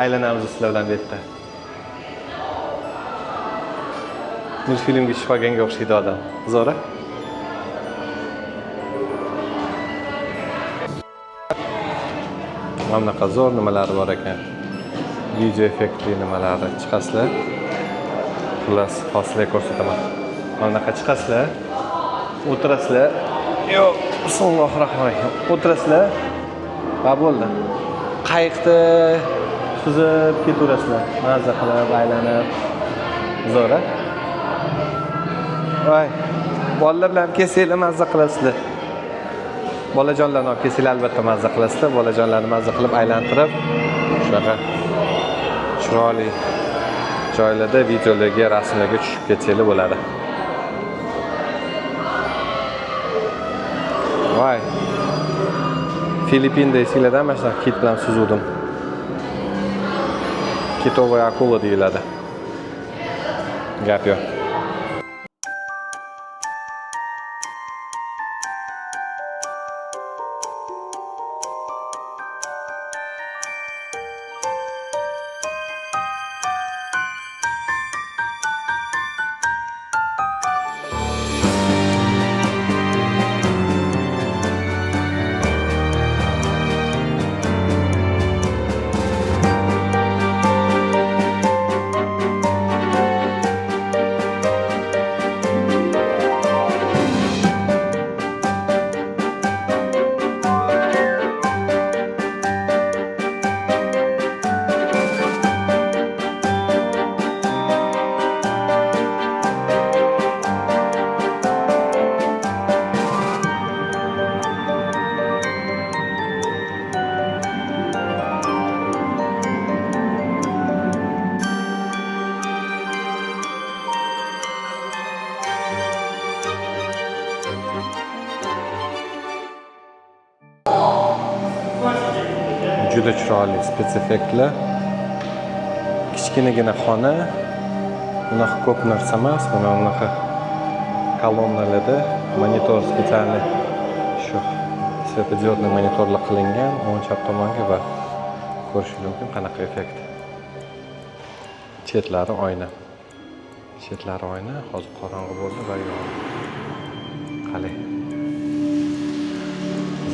aylanamiz sizlar bilan bu yerda. Multfilmga tushib qolganga o'xshaydi odam. Zo'ra. Mana bunaqa zo'r nimalari bor ekan. Video effektli nimalari chiqasizlar. Xullas, hozir sizlarga ko'rsataman. Mana bunaqa chiqasizlar, o'tirasizlar. Yo'q, bismillahirrohmanirrohim. O'tirasizlar va bo'ldi. Qayiqda suzib ketaverasizlar. Mazza qilib, aylanib. Zo'r-a? Voy, bolalar bilan kelsanglar mazza qilasizlar. Bolajonlarni olib kelsanglar albatta mazza qilasizlar. Bolajonlarni mazza qilib aylantirib, shunaqa chiroyli joylarda videolarga, rasmlarga tushib ketsanglar bo'ladi. Voy. Filippinda esinglardan mana shunaqa kit bilan suzuvdim. Китовая akula deyiladi. Gap yo'q. Juda chiroyli spetseffektlar. Kichkinagina xona, unaqa ko'p narsa emas, mana bunaqa kolonnalarda monitor специальный, shu светодиодный monitorlar qilingan o'ng chap tomonga va ko'rishingiz mumkin qanaqa effekt. Chetlari oyna. Chetlari oyna, hozir qorong'i bo'ldi va yo'q. Qalay.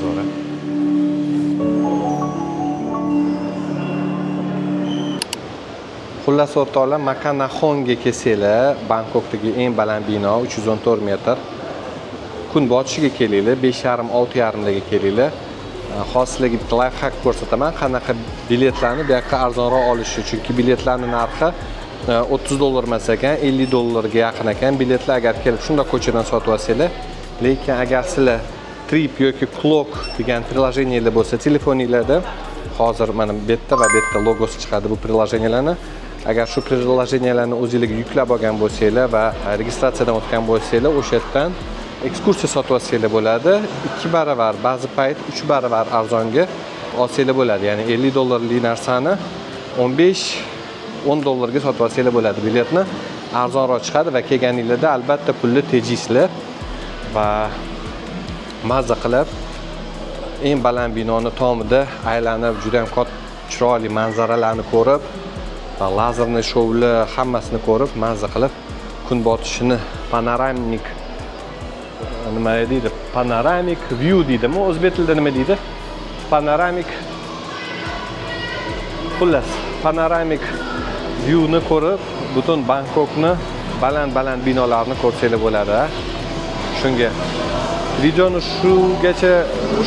Zo'ra. Xullas o'rtoqlar, Makanaxonga kelsanglar, Bangkokdagi eng baland bino 314 metr. Kun botishiga kelinglar, 5:30, 6:30larga kelinglar. Hozir sizlarga bitta life hack ko'rsataman, qanaqa biletlarni bu yoqqa arzonroq olish uchun. Chunki biletlarning narxi 30 dollar emas ekan, 50 dollarga yaqin ekan. Biletlar agar kelib shundoq ko'chadan sotib olsanglar, lekin agar sizlar Trip yoki Clock degan приложение lar bo'lsa telefoninglarda, hozir mana bu yerda va bu yerda logosi chiqadi bu приложение larni. Agar shu приложение larni o'zingizga yuklab olgan bo'lsanglar va registratsiyadan o'tgan bo'lsanglar, o'sha yerdan ekskursiya sotib olsanglar bo'ladi. 2 baravar, ba'zi payt 3 baravar arzonga olsanglar bo'ladi. Ya'ni 50 dollarlik narsani 15-10 dollarga sotib olsanglar bo'ladi. Biletni arzonroq chiqadi va kelganingizda albatta pulni tejaysizlar va mazza qilib eng baland binoni tomida aylanib, juda ham katta chiroyli manzaralarni ko'rib va lazerni shoular hammasini ko'rib, mazza qilib kun botishini panoramik nima deydi? Panoramic view deydimi? O'zbek tilida nima deydi? Panoramic, xullas, panoramic viewni ko'rib, butun Bangkokni baland-baland binolarini ko'rsanglar bo'ladi. Shunga videoni shugacha,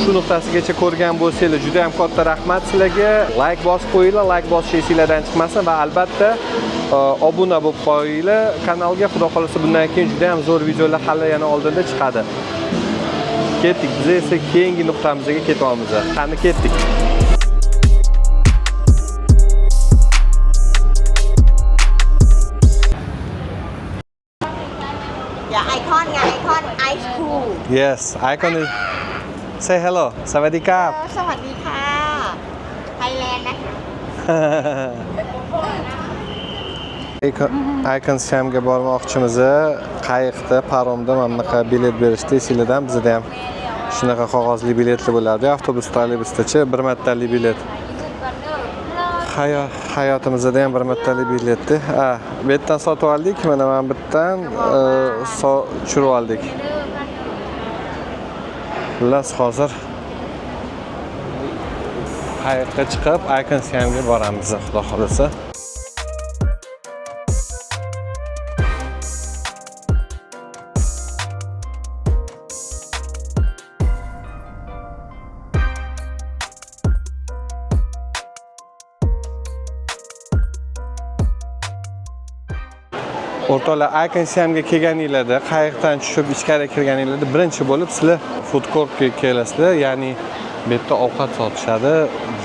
shu nuqtasigacha ko'rgan bo'lsanglar, juda ham katta rahmat sizlarga. Like bosib qo'yinglar, like bosish esinglardan chiqmasin va albatta obuna bo'lib qo'yinglar kanalga. Xudo xolasa bundan keyin juda ham zo'r videolar hali yana oldinda chiqadi. Ketdik, biz esa keyingi nuqtamizga ketyapmiz. Qani ketdik. เดี๋ยวไอคอนไงไอคอนไอซ์คูล Yes, Icon is. Say hello. สวัสดีครับ สวัสดีค่ะ ไทยแลนด์นะคะ Icon Siamga bormoqchimiz. Qayiqda, paromda mana bunaqa bilet berishdi. Esinglardan bizda ham shunaqa qog'ozli biletli bo'lardi. Avtobus, trolleybusdachi bir martalik bilet. Hayotimizda ham bir martalik biletdi. Ha, bu yerdan sotib oldik. Mana bu yerdan tushirib oldik. Xullas, hozir qayiqqa chiqib Icon Siamga boramiz, xudo xolasa. O'rtoqlar, Icon Siamga kelganinglarda, qayiqdan tushib ichkari kirganinglarda birinchi bo'lib sizlar food courtga kelasizlar, ya'ni bu yerda ovqat sotishadi.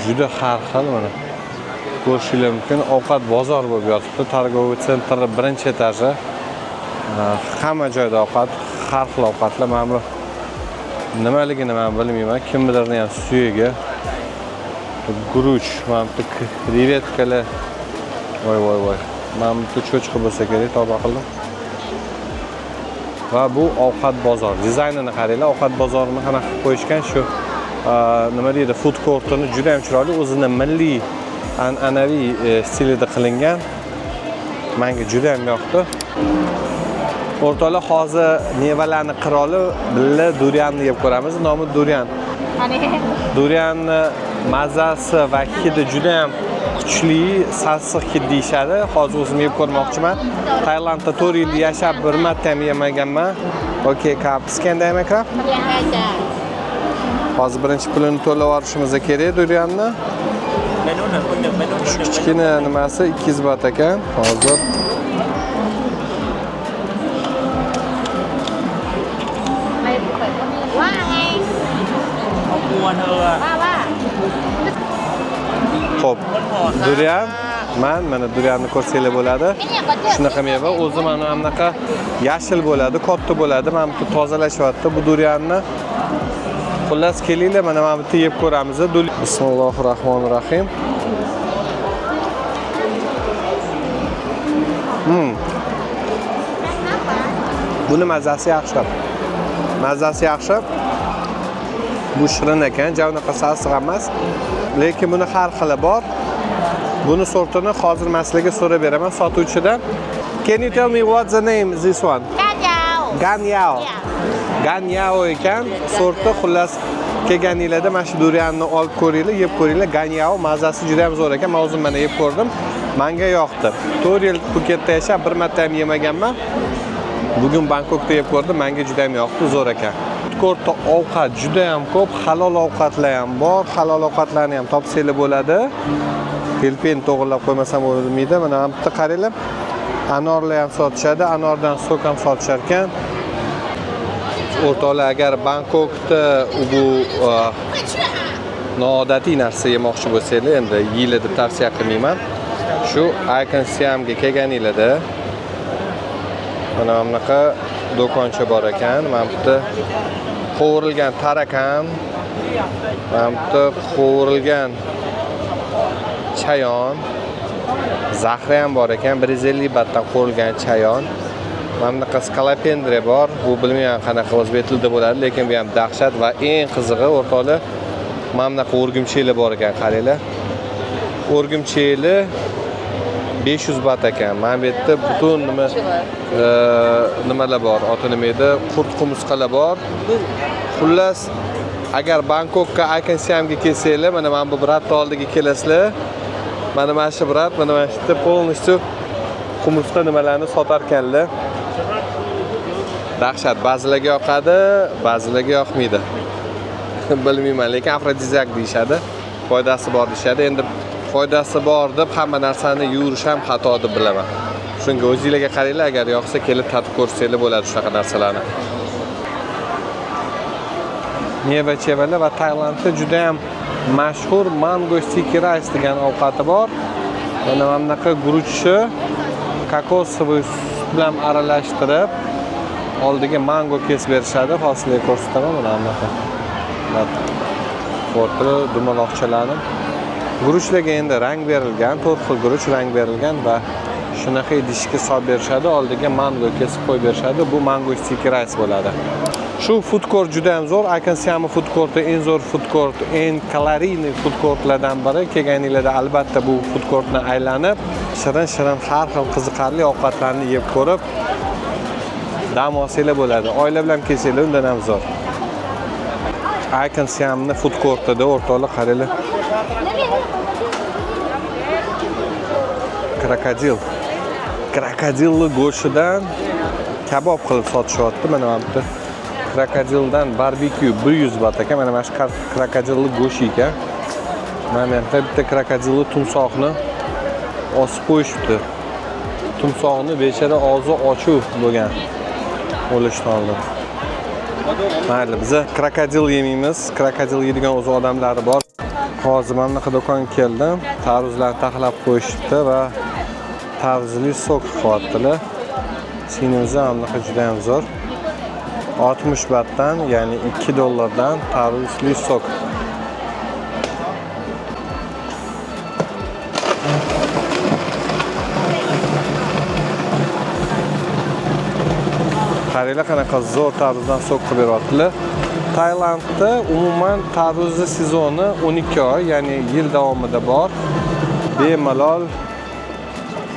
Juda har xil, mana ko'rishinglar mumkin. Ovqat bozor bo'lib yotibdi. Торговый центр birinchi etaji. Hamma joyda ovqat, har xil ovqatlar. Mana bu nimaligini men bilmayman. Kimnidirni ham suyagi. Guruch, mana bu krevetkalar. Voy voy voy. Mana bu cho'chqa bo'lsa kerak, tavba qildim. Va bu ovqat bozor. Dizaynini qaranglar, ovqat bozorini qanaqa qilib qo'yishgan, shu nima deydi, food courtini juda ham chiroyli, o'zini milliy an'anaviy stilida qilingan. Menga juda ham yoqdi. O'rtoqlar, hozir mevalarni qiroli birga durianni yeb ko'ramiz. Nomi durian. Durianni mazasi va hidi juda ham kuchli, sassiq hid deyishadi. Hozir o'zim yeb ko'rmoqchiman. Tailandda 4 yil yashab bir marta ham yemaganman. Okey, ครับ สแกนได้ไหมครับ ได้จ้ะ Hozir birinchi pulini to'lab olishimiz kerak durianni. ไปนู่นหน่อยคนหนึ่งไปนู่นคนหนึ่ง Kichkina nimasi 200 baht ekan. Hozir ว่าไง เขากลัวเธออะ ว่าว่า Xo'p, durian man mana durianni ko'rsanglar bo'ladi. Shunaqa meva o'zi mana bunaqa yashil bo'ladi, katta bo'ladi. Mana bu tozalashyapti bu durianni. Xullas, kelinglar, mana bu yerda yeb ko'ramiz. Bismillahir rohmanir rohim. Buni mazasi yaxshi. Mazasi yaxshi. Bu shirin ekan, ja unaqa sassiq emas. Lekin buni har xili bor. Buni sortini hozir men sizlarga so'rab beraman sotuvchidan. Can you tell me what's the name this one? ก้านยาว Ganyao. Ganyao ekan sorti. Xullas, kelganinglarda mana shu durianni olib ko'ringlar, yeb ko'ringlar. Ganyao mazasi juda ham zo'r ekan. Men o'zim mana yeb ko'rdim. Menga yoqdi. 4 yil Puketda yashab bir marta ham yemaganman. Bugun Bangkokda yeb ko'rdim, menga juda ham yoqdi, zo'r ekan. Kortda ovqat juda ham ko'p, halol ovqatlar ham bor. Halol ovqatlarni ham topsanglar bo'ladi. Telpin to'g'rilab qo'ymasam bo'lmaydi. Mana bu yerda qaranglar. Anorlar ham sotishadi, anordan сок ham sotishar ekan. O'rtoqlar, agar Bangkokda bu noodatiy narsa yemoqchi bo'lsanglar, endi yeylar deb tavsiya qilmayman. Shu Icon Siamga kelganinglarda mana bunaqa do'koncha bor ekan. Mana bu yerda qovurilgan tarakan, mana bu yerda qovurilgan chayon, zahri ham bor ekan. 150 batdan qovurilgan chayon. Mana bunaqa skalapendre bor. Bu bilmayman qanaqa o'zbek tilida bo'ladi, lekin bu ham dahshat va eng qizig'i o'rtoqlar, mana bunaqa o'rgimchaklar bor ekan, qaranglar. O'rgimchaklar 500 bat ekan. Mana bu yerda butun nima nimalar bor, oti nima edi? Qurt qumursqalar bor. Xullas, agar Bangkokka Icon Siamga kelsanglar, mana bu брат ni oldiga kelasizlar. Mana shu брат, mana shu yerda полностью Qumursqa nimalarni sotarkanlar. Dahshat, ba'zilarga yoqadi, ba'zilarga yoqmaydi. Bilmayman, lekin afrodiziak deyishadi. Foydasi bor deyishadi. Endi foydasi bor deb hamma narsani yeyverish ham xato deb bilaman. Shunga o'zingizlarga qaranglar, agar yoqsa kelib tatib ko'rsanglar bo'ladi shunaqa narsalarni. Meva-chevalar va Tailandda juda ham mashhur mango sticky rice degan ovqati bor. Mana bunaqa guruchni кокосовый sut bilan aralashtirib, oldiga mango kesib berishadi. Hozir sizlarga ko'rsataman mana bunaqa. O'rtada dumaloqchalarni. Guruchlarga endi rang berilgan, 4 xil guruch rang berilgan va shunaqa idishga solib berishadi, oldiga mango kesib qo'yib berishadi. Bu mango sticky rice bo'ladi. Shu food court juda ham zo'r. Icon Siam food courti eng zo'r food court, eng калорийный food courtlardan biri. Kelganinglarda albatta bu food courtni aylanib, shirin-shirin har xil qiziqarli ovqatlarni yeb ko'rib, dam olsanglar bo'ladi. Oila bilan kelsanglar undan ham zo'r. Icon Siamni food courtida o'rtoqlar qaranglar. Krokodil. Krokodilni go'shtidan kabob qilib sotishyapti. Mana bu yerda krokodildan barbekyu 100 bat ekan. Mana shu krokodilni go'shti ekan. Mana bu yerda bitta krokodilni tumsohni osib qo'yishibdi. Tumsohni bechara og'zi ochuv bo'lgan o'lishdan oldin. Mayli, biz krokodil yemaymiz. Krokodil yeydigan o'zi odamlari bor. Hozir mana bunaqa do'konga keldim. Tarvuzlarni taxlab qo'yishibdi va tarvuzli sok qilyaptilar. Sinimiz ham bunaqa juda ham zo'r. 60 batdan, ya'ni 2 dollardan tarvuzli sok. Qaranglar qanaqa zo'r tarvuzdan sok qilib beryaptilar. Tailandda umuman tarvuzni sezoni 12 oy, ya'ni yil davomida bor. Bemalol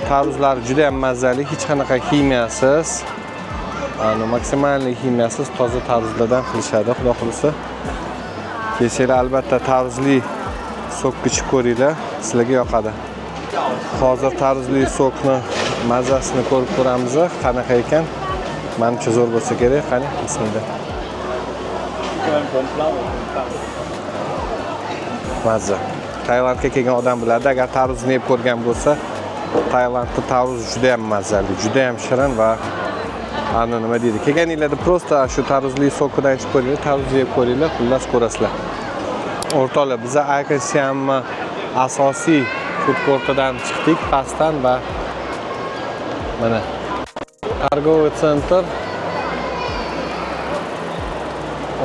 tarvuzlar juda ham mazali, hech qanaqa ximiyasiz, maksimalniy ximiyasiz toza tarvuzlardan qilishadi, xudo xolasa. Kelsanglar albatta tarvuzli sok ichib ko'ringlar, sizlarga yoqadi. Hozir tarvuzli sokni mazasini ko'rib ko'ramiz, qanaqa ekan. Menimcha zo'r bo'lsa kerak. Qani, bismillah. Mazza. Tailandga kelgan odam biladi, agar tarvuzni yeb ko'rgan bo'lsa, Tailandda tarvuz juda ham mazali, juda ham shirin va ana nima deydi. Kelganinglarda prosta shu tarvuzli sokidan ichib ko'ringlar, tarvuz yeb ko'ringlar, xullas ko'rasizlar. O'rtoqlar, biz Icon Siamni asosiy food courtidan chiqdik pastdan va mana торговый центр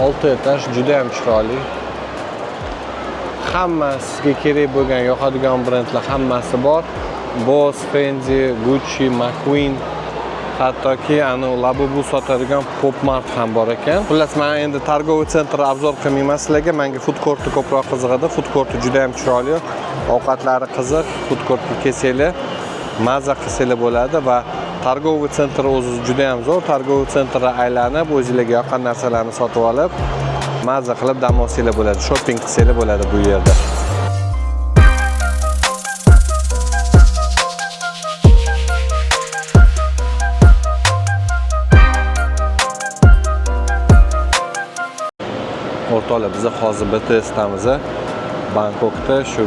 6 etaj, juda ham chiroyli. Hamma sizga kerak bo'lgan, yoqadigan brendlar hammasi bor. Boss, Fendi, Gucci, McQueen, hattoki anu Labubu sotadigan Pop Mart ham bor ekan. Xullas, men endi торговый центр обзор qilmayman sizlarga. Menga food courtni ko'proq qizig'adi. Food courti juda ham chiroyli, ovqatlari qiziq. Food courtga kelsanglar, maza qilsanglar bo'ladi va торговый центр o'zi juda ham zo'r. Торговый центрni aylanib, o'zingizlarga yoqqan narsalarni sotib olib, maza qilib dam olsanglar bo'ladi, shopping qilsanglar bo'ladi bu yerda. O'rtoqlar, biz hozir BTSdamiz. Bangkokda shu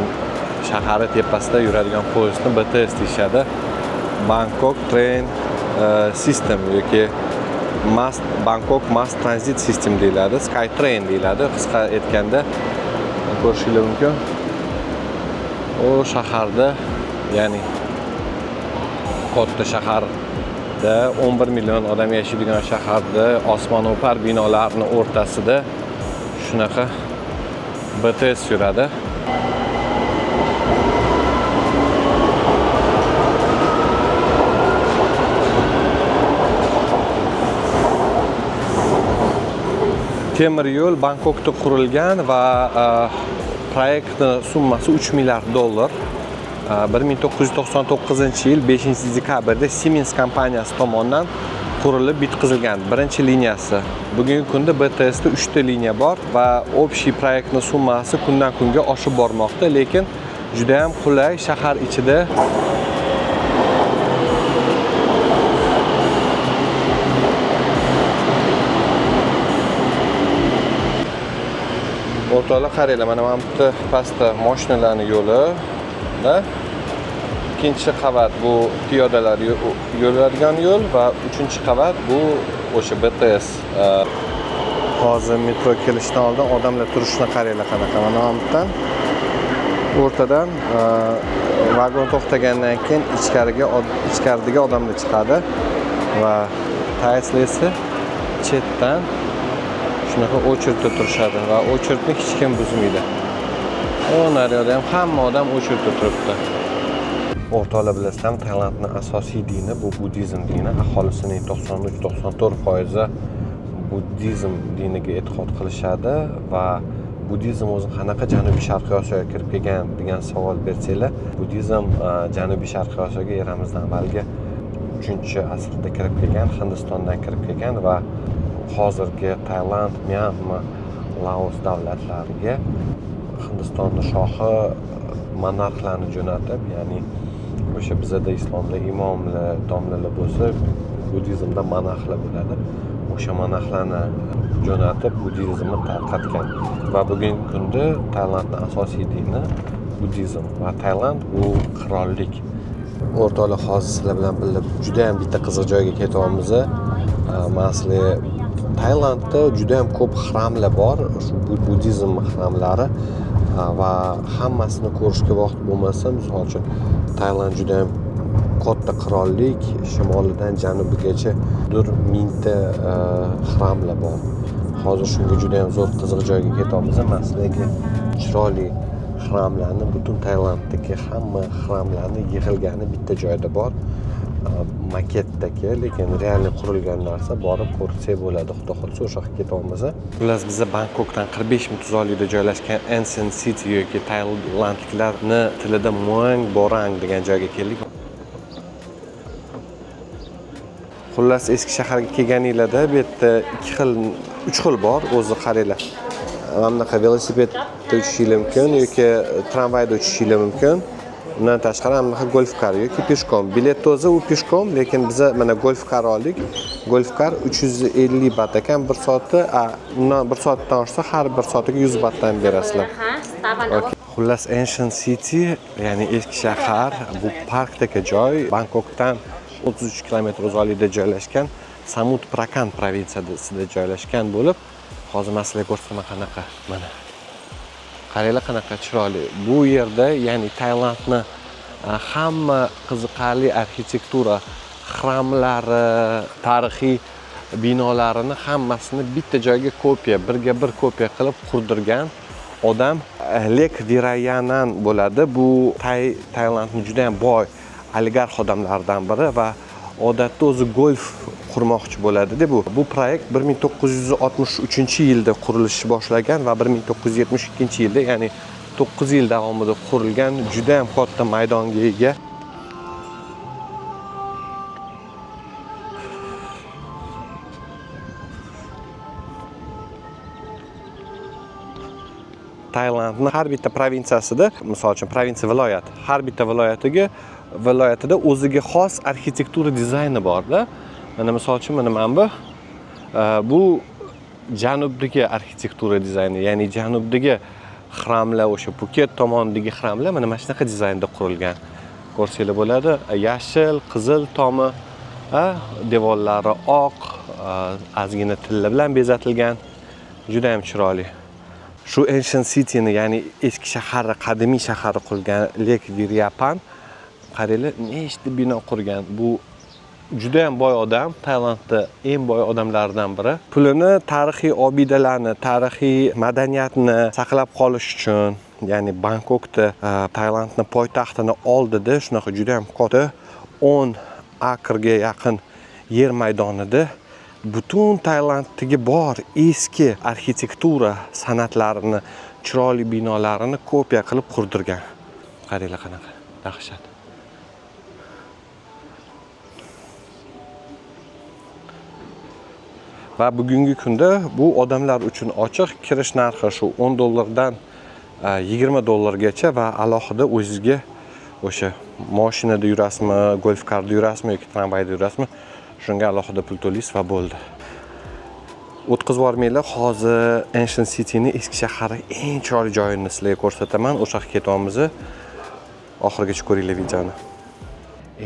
shahari tepasida yuradigan poyezdni BTS deyishadi. Bangkok Train System yoki Bangkok Mass Transit System deyiladi, Sky Train deyiladi qisqa aytganda. Ko'rishingiz mumkin. U shaharda, ya'ni katta shaharda 11 million odam yashaydigan shaharda osmono'par binolarning o'rtasida shunaqa BTS yuradi. Temir yo'l Bangkokda qurilgan va proyektni summasi 3 milliard dollar. 1999-yil 5 dekabrda Siemens kompaniyasi tomonidan qurilib bitkazilgan birinchi liniyasi. Bugungi kunda BTSda 3 ta liniya bor va общий proyektni summasi kundan kunga oshib bormoqda, lekin juda ham qulay shahar ichida. O'rtoqlar, qaranglar, mana bu yerda pastda mashinalarning yo'li, da. Ikkinchi qavat bu piyodalar yuradigan yo'l va uchinchi qavat bu o'sha BTS. Hozir metro kelishdan oldin odamlar turishini qaranglar qanaqa. Mana bu yerdan o'rtadan vagon to'xtagandan keyin ichkaridagi odamlar chiqadi va tayslar chetdan shunaqa очередь da turishadi va очередь ni hech kim buzmaydi. O naryoqda ham hamma odam очередь da turibdi. O'rtoqlar, bilasizlarmi, Tailandning asosiy dini bu buddizm dini. Aholisining 93-94% buddizm diniga e'tiqod qilishadi va buddizm o'zi qanaqa Janubiy Sharqiy Osiyoga kirib kelgan degan savol bersanglar, buddizm Janubiy Sharqiy Osiyoga eramizdan avvalgi 3-asrda kirib kelgan, Hindistondan kirib kelgan va hozirgi Tailand, Myanma, Laos davlatlariga Hindistonni shohi monarxlarni jo'natib, ya'ni o'sha bizada islomda imomlar, domlalar bo'lsa, buddizmda monarxlar bo'ladi. O'sha monarxlarni jo'natib buddizmni tarqatgan va bugungi kunda Tailandning asosiy dini buddizm va Tailand bu qirollik. O'rtoqlar, hozir sizlar bilan birga juda ham bitta qiziq joyga ketyapmiz. Masalan, Tailandda juda ham ko'p xramlar bor, shu buddizm xramlari va hammasini ko'rishga vaqt bo'lmasa, misol uchun Tailand juda ham katta qirollik, shimolidan janubigacha 1000 ta xramlar bor. Hozir shunga juda ham zo'r qiziq joyga ketyapmiz. Man sizlarga chiroyli xramlarni, butun Tailanddagi hamma xramlarni yig'ilgani bitta joyda bor. Maketdagi, lekin реально qurilgan narsa, borib ko'rsak bo'ladi. Xudo xohlasa, o'sha yoqqa ketyapmiz. Xullas, biza Bangkokdan 45 minut uzoqlikda joylashgan Ancient City yoki tailandliklarni tilida Muang Borang degan joyga keldik. Xullas, eski shaharga kelganinglarda bu yerda ikki xil, uch xil bor, o'zi qaranglar. Mana bunaqa velosipedda uchishinglar mumkin yoki tramvayda uchishinglar mumkin. Undan tashqari mana bunaqa golf car yoki пешком. Bilet o'zi u пешком, lekin biza mana golf car oldik. Golf car 350 bat ekan bir soati, undan bir soatdan oshsa har bir soatiga 100 batdan berasizlar. นะคะ Start 1 hour. Xullas, Ancient City, ya'ni eski shahar, bu parkdagi joy, Bangkokdan 33 kilometr uzoqlikda joylashgan, Samut Prakan provinsiyasida joylashgan bo'lib, hozir man sizlarga ko'rsataman qanaqa. Mana. Qaranglar qanaqa chiroyli. Bu yerda, ya'ni Tailandni hamma qiziqarli arxitektura, xramlari, tarixiy binolarini hammasini bitta joyga kopiya, birga bir kopiya qilib qurdirgan odam Lek Virayanan bo'ladi. Bu Tailandni juda ham boy oligarx odamlaridan biri va odatda o'zi golf qurmoqchi bo'ladi-da bu. Bu proyekt 1963-yilda qurilishni boshlagan va 1972-yilda, ya'ni 9 yil davomida qurilgan, juda ham katta maydonga ega. Tailandni har bitta provinsiyasida, misol uchun provinsiya viloyat, har bitta viloyatida o'ziga xos arxitektura dizayni borda. Mana misol uchun mana bu bu janubdagi arxitektura dizayni, ya'ni janubdagi xramlar, o'sha Phuket tomonidagi xramlar mana shunaqa dizaynda qurilgan. Ko'rsanglar bo'ladi. Yashil, qizil tomi, devorlari oq, ozgina tilla bilan bezatilgan. Juda ham chiroyli. Shu Ancient Cityni, ya'ni eski shaharni, qadimiy shaharni qurgan Lek Viriyapan, qaranglar, nechta bino qurgan. Bu juda ham boy odam, Tailandda eng boy odamlardan biri. Pulini tarixiy obidalarni, tarixiy madaniyatni saqlab qolish uchun, ya'ni Bangkokda, Tailandni poytaxtini oldida shunaqa juda ham katta 10 akrga yaqin yer maydonida butun Tailanddagi bor eski arxitektura san'atlarini, chiroyli binolarini kopiya qilib qurdirgan. Qaranglar qanaqa dahshat. Va bugungi kunda bu odamlar uchun ochiq, kirish narxi shu 10 dollardan 20 dollargacha va alohida o'zizga o'sha mashinada yurasizmi, golf karda yurasizmi yoki tramvayda yurasizmi, shunga alohida pul to'laysiz va bo'ldi. O'tkazib yubormanglar. Hozir Ancient Cityni, eski shahari eng chiroyli joyini sizlarga ko'rsataman. O'sha yoqqa ketyapmiz. Oxirigacha ko'ringlar videoni.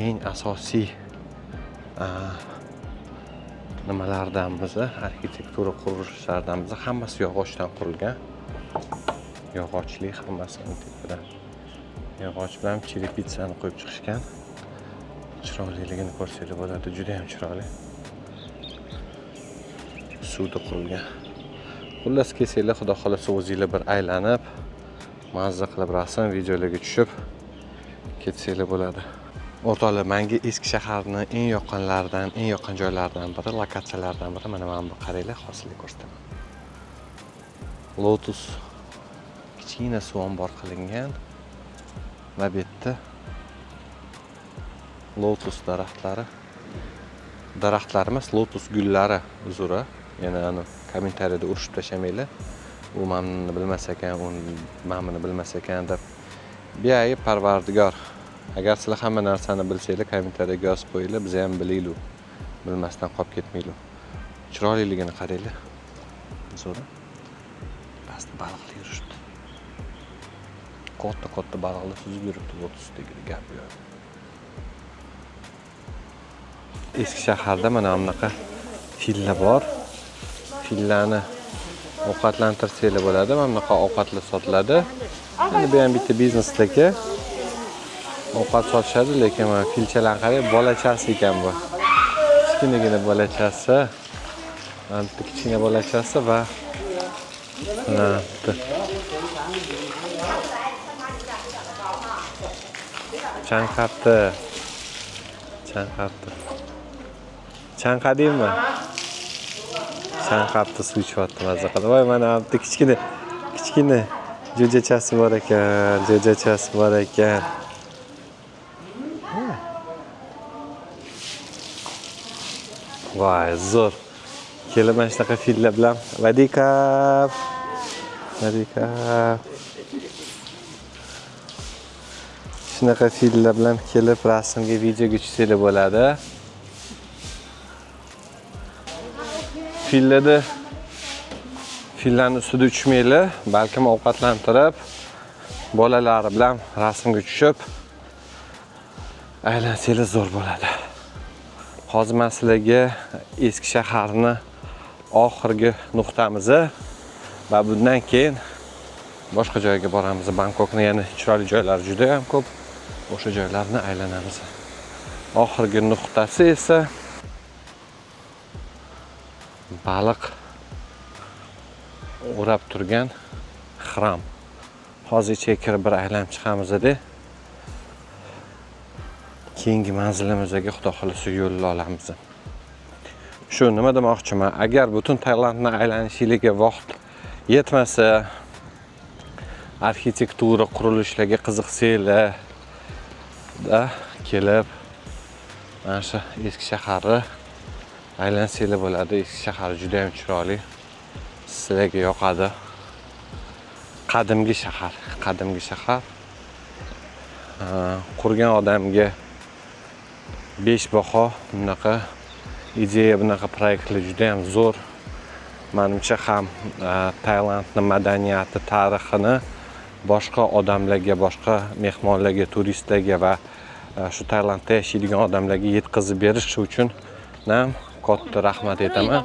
Eng asosiy nimalardan biz, arxitektura qurilishlaridan biz, hammasi yog'ochdan qurilgan. Yog'ochli hammasi, tepadan yog'och bilan черепица ni qo'yib chiqishgan. Chiroyliligini ko'rsanglar bo'ladi, juda ham chiroyli. Suvda qurilgan. Xullas, kelsanglar, xudo xohlasa, o'zinglar bir aylanib, mazza qilib rasm, videolarga tushib ketsanglar bo'ladi. O'rtoqlar, menga eski shaharni eng yoqqanlaridan, eng yoqqan joylaridan biri, lokatsiyalardan biri mana bu, qaranglar, hozir sizlarga ko'rsataman. Lotus, kichkina suv ombor qilingan va bu yerda lotus daraxtlari, daraxtlar emas, lotus gullari, uzr, yana ani kommentariyada urushib tashlamanglar. U mana buni bilmas ekan, u mana buni bilmas ekan deb. Beayb parvardigor. Agar sizlar hamma narsani bilsanglar, kommentariyaga yozib qo'yinglar, biz ham bilaylik. Bilmasdan qolib ketmaylik. Chiroyliligini qaranglar. Zo'r. Pastda baliqlar yurishibdi. Katta-katta baliqlar suzib yuribdi lotus tagida, gap yo'q. Eski shaharda mana bunaqa fillar bor. Fillarni ovqatlantirsanglar bo'ladi. Mana bunaqa ovqatlar sotiladi. Endi bu ham bitta biznesdagi ovqat sotishadi, lekin mana filchalarni qarang, bolachasi ekan bu. Kichkinagina bolachasi. Mana bitta kichkina bolachasi va mana bitta chanqabdi. Chanqabdi. Chanqadingmi? Chanqabdi, suv ichyapti mazza qilib. Voy, mana bitta kichkina kichkina jo'jachasi bor ekan, jo'jachasi bor ekan. Voy, zo'r. Kelib mana shunaqa fillar bilan vadikap. Vadikap. Shunaqa fillar bilan kelib rasmga, videoga tushsanglar bo'ladi. Fillarda, fillarni ustida uchmanglar, balkim ovqatlantirib, bolalari bilan rasmga tushib aylansanglar zo'r bo'ladi. Hozir men sizlarga eski shaharni oxirgi nuqtamizni va bundan keyin boshqa joyga boramiz. Bangkokni yana chiroyli joylari juda ham ko'p. O'sha joylarni aylanamiz. Oxirgi nuqtasi esa baliq o'rab turgan xram. Hozir ichiga kirib bir aylanib chiqamiz-da. Keyingi manzilimizga xudo xohlasa yo'l olamiz. Shu nima demoqchiman? Agar butun Tailandni aylanishligiga vaqt yetmasa, arxitektura qurilishlarga qiziqsanglar da kelib mana shu eski shaharni aylansanglar bo'ladi. Eski shahar juda ham chiroyli. Sizlarga yoqadi. Qadimgi shahar, qadimgi shahar. Qurgan odamga 5 baho. Bunaqa ideya, bunaqa proyektlar juda ham zo'r. Menimcha ham Tailandning madaniyati, tarixini boshqa odamlarga, boshqa mehmonlarga, turistlarga va shu Tailandda yashaydigan odamlarga yetkazib berish uchun ham katta rahmat aytaman.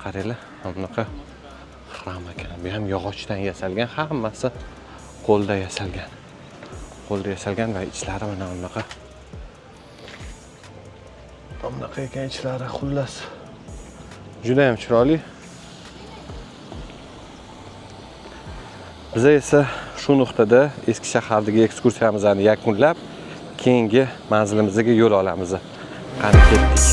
Qaranglar, mana bunaqa xram ekan. Bu ham yog'ochdan yasalgan, hammasi qo'lda yasalgan. Qo'lda yasalgan va ichlari mana bunaqa. Bunaqa ekan ichlari, xullas. Juda ham chiroyli. Biz esa shu nuqtada eski shahardagi ekskursiyamizni yakunlab, keyingi manzilimizga yo'l olamiz. Qani, ketdik.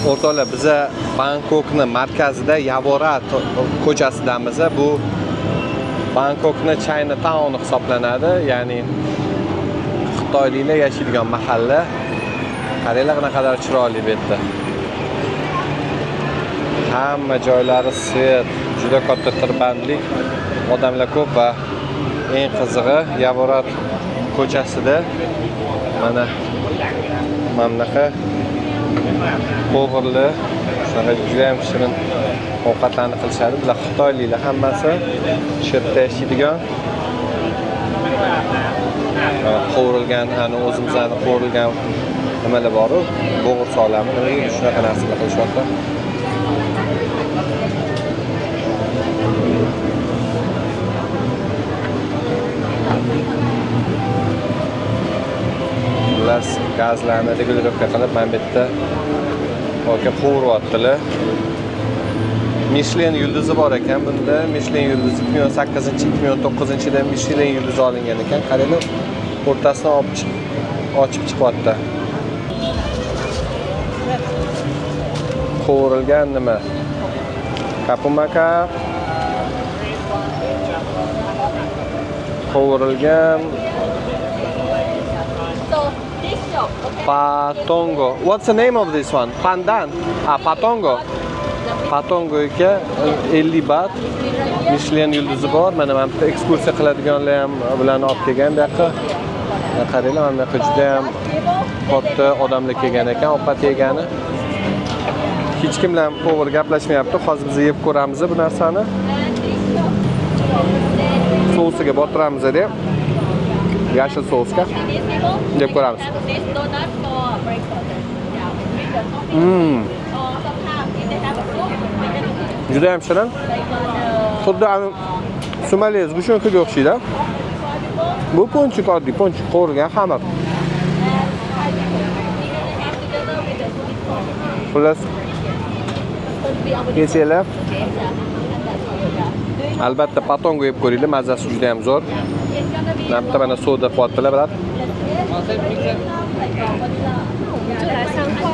O'rtoqlar, biza Bangkokni markazida Yavorat ko'chasidamiz. Bu Bangkokni Chinatown hisoblanadi, ya'ni xitoyliklar yashaydigan mahalla. Qaranglar, qanaqalar chiroyli bu yerda. Hamma joylari свет. Juda katta tirbandlik, odamlar ko'p va eng qizig'i, Yavorat ko'chasida mana bunaqa qo'g'irli, shunaqa juda ham shirin ovqatlarni qilishadi. Bular xitoyliklar hammasi, shu yerda yashaydigan. Qovurilgan, ani o'zimizni qovurilgan nimalar bor-u, bo'g'irsoqlarmi, nima deydi, shunaqa narsalar qilishyapti. Xullas, gazlarni regulirovka qilib, mana bu yerda aka qovuryaptilar. Michelin yulduzi bor ekan bunda. Michelin yulduzi 2018, 2019 yilda Michelin yulduzi olingan ekan. Qaranglar, o'rtasidan olib ochib chiqyapti. Qovurilgan nima? Kapumaka. Qovurilgan So this shop, okay? Patongo. What's the name of this one? Pandan. Ah, Patongo. Patongo aka 50 baht. Michelin yulduzi bor. Mana bu yerda ekskursiya qiladiganlar ham bularni olib kelgan bu yoqqa. Mana qaranglar, mana bu yoqqa juda ham katta odamlar kelgan ekan, ovqat yegani. Hech kim bilan повар gaplashmayapti. Hozir biz yeb ko'ramiz bu narsani. Sousiga botiramiz deb. Yashil sousga. Yeb ko'ramiz. This donut for breakfast. Yeah, with the coffee. Or sometimes if they have a soup, we can Juda ham shirin. Xuddi ani sumali сгущёнка ga o'xshaydi. Bu пончик, oddiy пончик, qovurilgan xamir. Xullas, yesanglar, albatta patongo yeb ko'ringlar, mazasi juda ham zo'r. Mana bitta mana soda qilyaptilar, брат. 就来3块。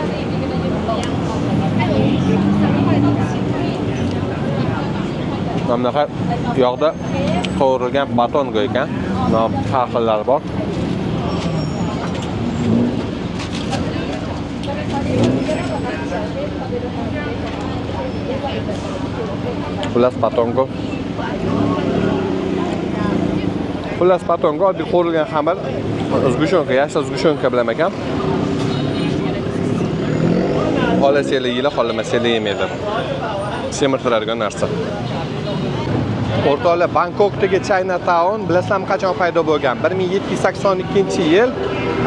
Mana bunaqa yog'da qovurilgan patongo ekan. Mana har xillari bor. Xullas, patongo. Xullas, patongo oddiy qovurilgan xamir, сгущёнка, yashil сгущёнка bilan ekan. Xohlasanglar yeylar, xohlamasanglar yemanglar. Semirtiradigan narsa. O'rtoqlar, Bangkokdagi Chinatown bilasizlarmi qachon paydo bo'lgan? 1782-yil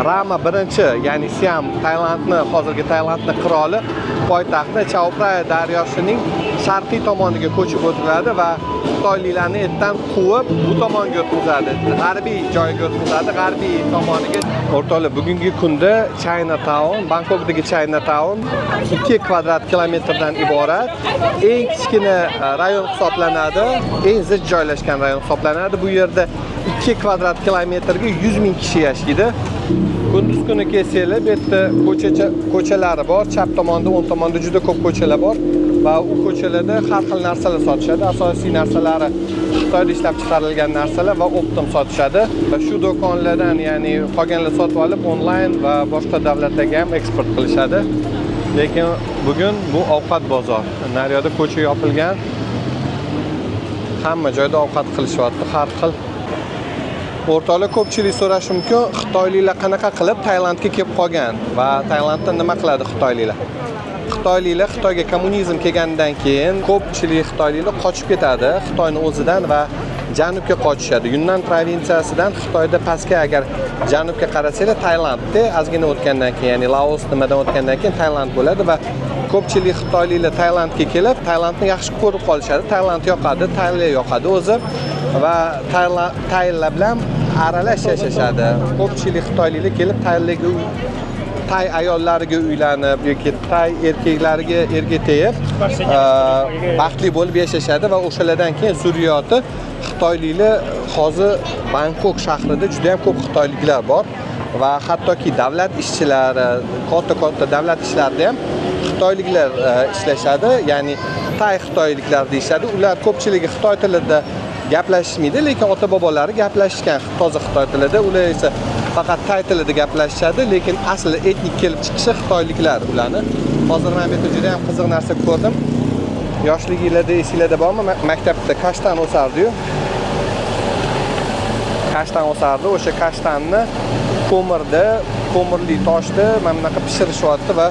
Rama birinchi, ya'ni Siam, Tailandni, hozirgi Tailandni qiroli poytaxtni Chao Phraya daryosining sharqiy tomoniga ko'chib o'tiradi va xitoyliklarni yerdan quvib bu tomonga o'tkazadi, g'arbiy joyga o'tkazadi, g'arbiy tomoniga. O'rtoqlar, bugungi kunda Chinatown, Bangkokdagi Chinatown 2 kvadrat kilometrdan iborat eng kichkina rayon hisoblanadi, eng zich joylashgan rayon hisoblanadi. Bu yerda 2 kvadrat kilometrga 100 ming kishi yashaydi. Kunduz kuni kelsanglar, bu yerda ko'chalari bor, chap tomonda, o'ng tomonda juda ko'p ko'chalar bor va u ko'chalarda har xil narsalar sotishadi. Asosiy narsalari Xitoyda ishlab chiqarilgan narsalar va оптом sotishadi. Va shu do'konlardan, ya'ni qolganlar sotib olib onlayn va boshqa davlatlarga ham eksport qilishadi. Lekin bugun bu ovqat bozor. Naryoqda ko'cha yopilgan. Hamma joyda ovqat qilishyapti, har xil. O'rtoqlar, ko'pchilik so'rashi mumkin, xitoyliklar qanaqa qilib Tailandga kelib qolgan va Tailandda nima qiladi xitoyliklar? Xitoyliklar Xitoyga kommunizm kelganidan keyin ko'pchilik xitoyliklar qochib ketadi Xitoyning o'zidan va janubga qochishadi. Yunnan provinsiyasidan Xitoyda pastga agar janubga qarasanglar, Tailandda ozgina o'tgandan keyin, ya'ni Laos nimadan o'tgandan keyin Tailand bo'ladi va ko'pchilik xitoyliklar Tailandga kelib, Tailandni yaxshi ko'rib qolishadi. Tailand yoqadi, Tailand yoqadi o'zi va Tailand bilan aralash yashashadi. Ko'pchilik xitoyliklar kelib Tailandga Tay ayollariga uylanib yoki tay erkaklariga erga tegib, baxtli bo'lib yashashadi va o'shalardan keyin zurriyoti xitoyliklar. Hozir Bangkok shahrida juda ham ko'p xitoyliklar bor va hattoki davlat ishchilari, katta-katta davlat ishlarida ham xitoyliklar ishlashadi, ya'ni tay xitoyliklar deyishadi. Ular ko'pchiligi xitoy tilida gaplashishmaydi, lekin ota-bobolari gaplashishgan toza xitoy tilida. Ular esa faqat tay tilida gaplashishadi, lekin asli etnik kelib chiqishi xitoyliklar ularni. Hozir men bu yerda juda ham qiziq narsa ko'rdim. Yoshliginglarda esinglarda bormi? Maktabda kashtan o'sardi-yu. Kashtan o'sardi. O'sha kashtanni ko'mirda, ko'mirli toshda mana bunaqa pishirishyapti va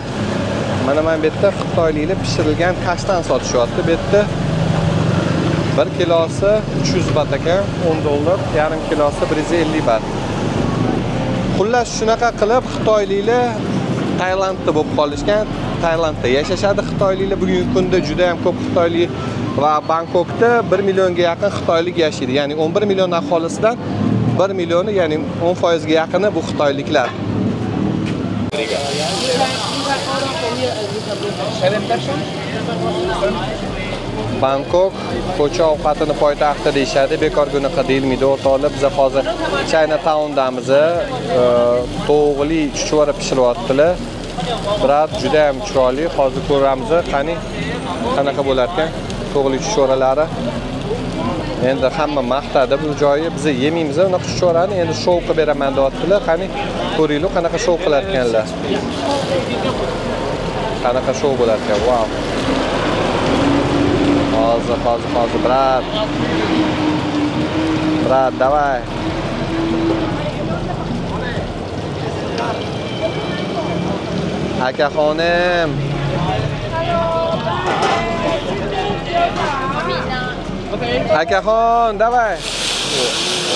mana bu yerda xitoyliklar pishirilgan kashtan sotishyapti. Bu yerda 1 kilosi 300 bat ekan, 10 dollar, yarim kilosi 150 bat. Xullas, shunaqa qilib xitoyliklar Tailandda bo'lib qolishgan. Tailandda yashashadi xitoyliklar. Bugungi kunda juda ham ko'p xitoylik va Bangkokda 1 millionga yaqin xitoylik yashaydi. Ya'ni 11 million aholisidan 1 millioni, ya'ni 10% ga yaqini bu xitoyliklar. Bangkok ko'cha ovqatini poytaxti deyishadi. Bekorga unaqa deyilmaydi o'rtoqlar. Biz hozir Chinatown'damiz. Tovuqli chuchvara pishiryaptilar. Brat juda ham chiroyli. Hozir ko'ramiz, qani qanaqa bo'lar ekan tovuqli chuchvaralari. Endi hamma maqtadi bu joyi. Biz yemaymiz unaqa chuchvarani. Endi shou qilib beraman deyaptilar. Qani ko'ringlar qanaqa shou qilar ekanlar. Qanaqa shou bo'lar ekan. Vau. Hozir, hozir, hozir, brat. Brat, давай. Akaxonim. Akaxon, давай.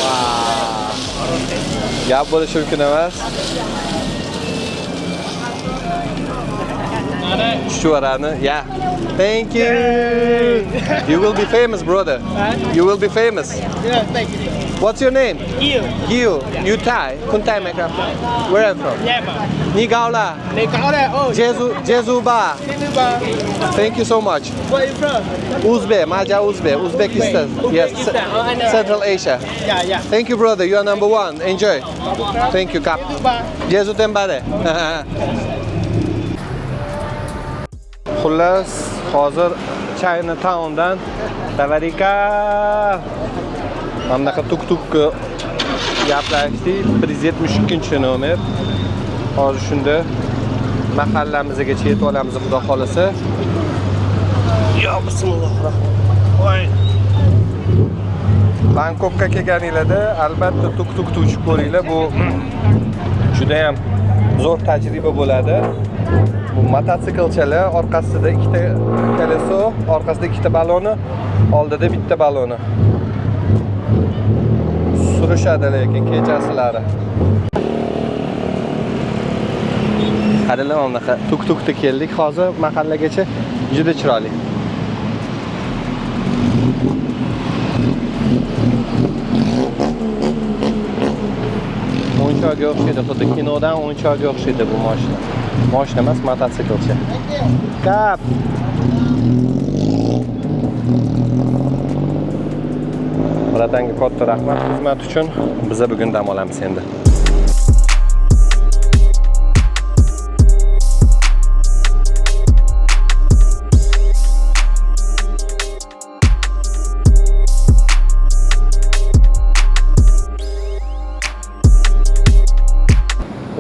Vau. Gap bo'lishi mumkin emas. Chuchvarani, yeah. Thank you. You will be famous, brother. You will be famous. Yeah, thank you. What's your name? Gil. Gil. You Thai? Kun Thai ไหมครับ Where are you from? Myanmar. นี่เกาล่ะ 你搞的哦。 Jesu Jesu ba. Jesu ba. Thank you so much. Where are you from? Uzbek, Maja Uzbek, Uzbekistan. Yes. Uzbekistan. Oh, I know. Central Asia. Yeah, yeah. Thank you, brother. You are number one. Enjoy. Thank you, Kap. Jesu ba. Jesu tembare. Xullas, hozir Chinatowndan Tavarika mana bunaqa tuk-tuk gaplashdik. 172-nomer. Hozir shunda mahallamizgacha yetib olamiz, xudo xolasa. Yo, bismillahirrohmanirrohim. Bangkokka kelganinglarda albatta tuk-tukda uchib ko'ringlar. Bu juda ham zo'r tajriba bo'ladi. Bu mototsiklchalar orqasida ikkita koleso, orqasida ikkita baloni, oldida bitta baloni. Surishadi lekin kechasilari. Qaranglar, mana bunaqa tuk-tukda keldik hozir mahallagacha. Juda chiroyli. O'yinchoqga o'xshaydi, xuddi kinodan o'yinchoqga o'xshaydi bu mashina. Mashina emas, mototsiklcha. Kap. Bratanga katta rahmat xizmat uchun. Biz bugun dam olamiz endi.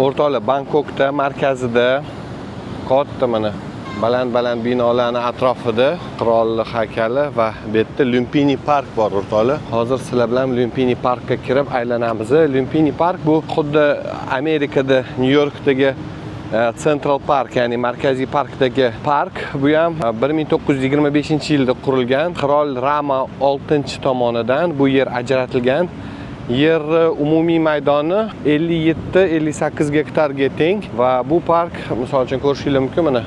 O'rtoqlar, Bangkokda markazida katta mana baland-baland binolarning atrofida qirollik haykali va bu yerda Lumpini Park bor o'rtoqlar. Hozir sizlar bilan Lumpini Parkka kirib aylanamiz. Lumpini Park bu xuddi Amerikada, Nyu-Yorkdagi Central Park, ya'ni markaziy parkdagi park. Bu ham 1925-yilda qurilgan. Qirol Rama 6 tomonidan bu yer ajratilgan. Yer umumiy maydoni 57-58 gektarga teng va bu park, misol uchun, ko'rishingiz mumkin, mana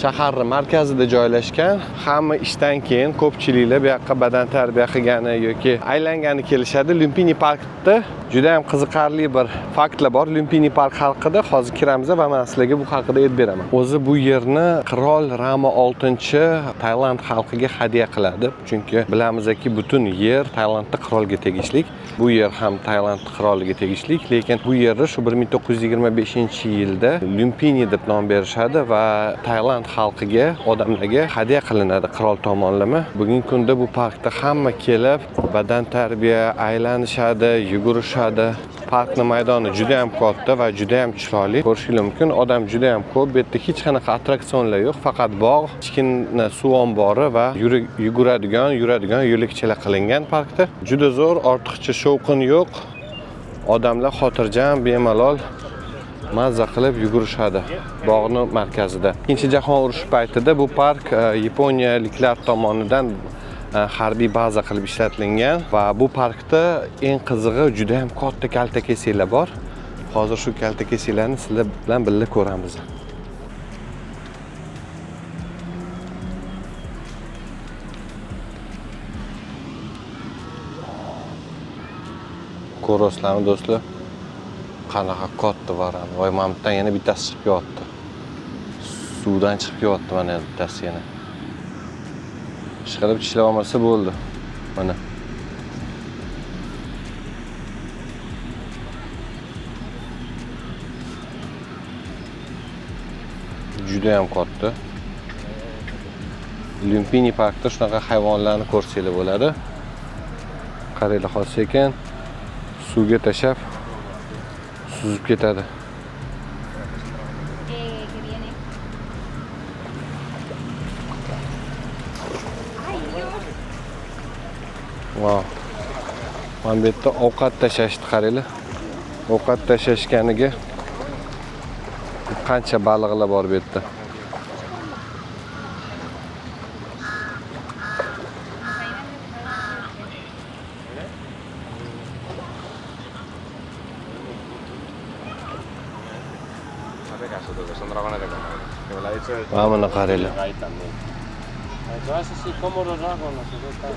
shaharning markazida joylashgan. Hamma ishdan keyin ko'pchiliklar bu yoqqa badan tarbiya qilgani yoki aylangani kelishadi. Lumpini Parkda juda ham qiziqarli bir faktlar bor. Lumpini Park haqida hozir kiramiz va men sizlarga bu haqida aytib beraman. O'zi bu yerni qirol Rama 6 Tailand xalqiga hadya qiladi. Chunki bilamizki, butun yer Tailandda qirolga tegishli. Bu yer ham Tailand qiroliga tegishli, lekin bu yerni shu 1925-yilda Lumpini deb nom berishadi va Tailand Xalqiga, odamlarga hadya qilinadi qirol tomonlama. Bugungi kunda bu parkda hamma kelib badan tarbiya aylanishadi, yugurishadi. Parkni maydoni juda ham katta va juda ham chiroyli. Ko'rishingiz mumkin, odam juda ham ko'p. Bu yerda hech qanaqa attraksionlar yo'q, faqat bog', kichkina suv ombori va yuguradigan, yuradigan yo'lakchalar qilingan parkda. Juda zo'r, ortiqcha shovqin yo'q. Odamlar xotirjam, bemalol mazza qilib yugurishadi bog'ni markazida. Ikkinchi jahon urushi paytida bu park yaponiyaliklar tomonidan harbiy baza qilib ishlatilgan va bu parkda eng qizig'i juda ham katta kaltakesaklar bor. Hozir shu kaltakesaklarni sizlar bilan birga ko'ramiz. Ko'rasizlarmi do'stlar? Qanaqa katta varan. Voy, mana bu yerdan yana bittasi chiqib kelyapti. Suvdan chiqib kelyapti mana bittasi yana. Ishqilib tishlab olmasa bo'ldi. Mana. Juda ham katta. Lumpini parkda shunaqa hayvonlarni ko'rsanglar bo'ladi. Qaranglar, hozir sekin suvga tashlab suzib ketadi. Que viene. Ay, Dios. Wow. Mana bu yerda ovqat tashlashdi, qaranglar. Ovqat tashlashganiga qancha baliqlar bor bu yerda. Mana buni qaranglar. Entonces, sí, como los dragones, eso está.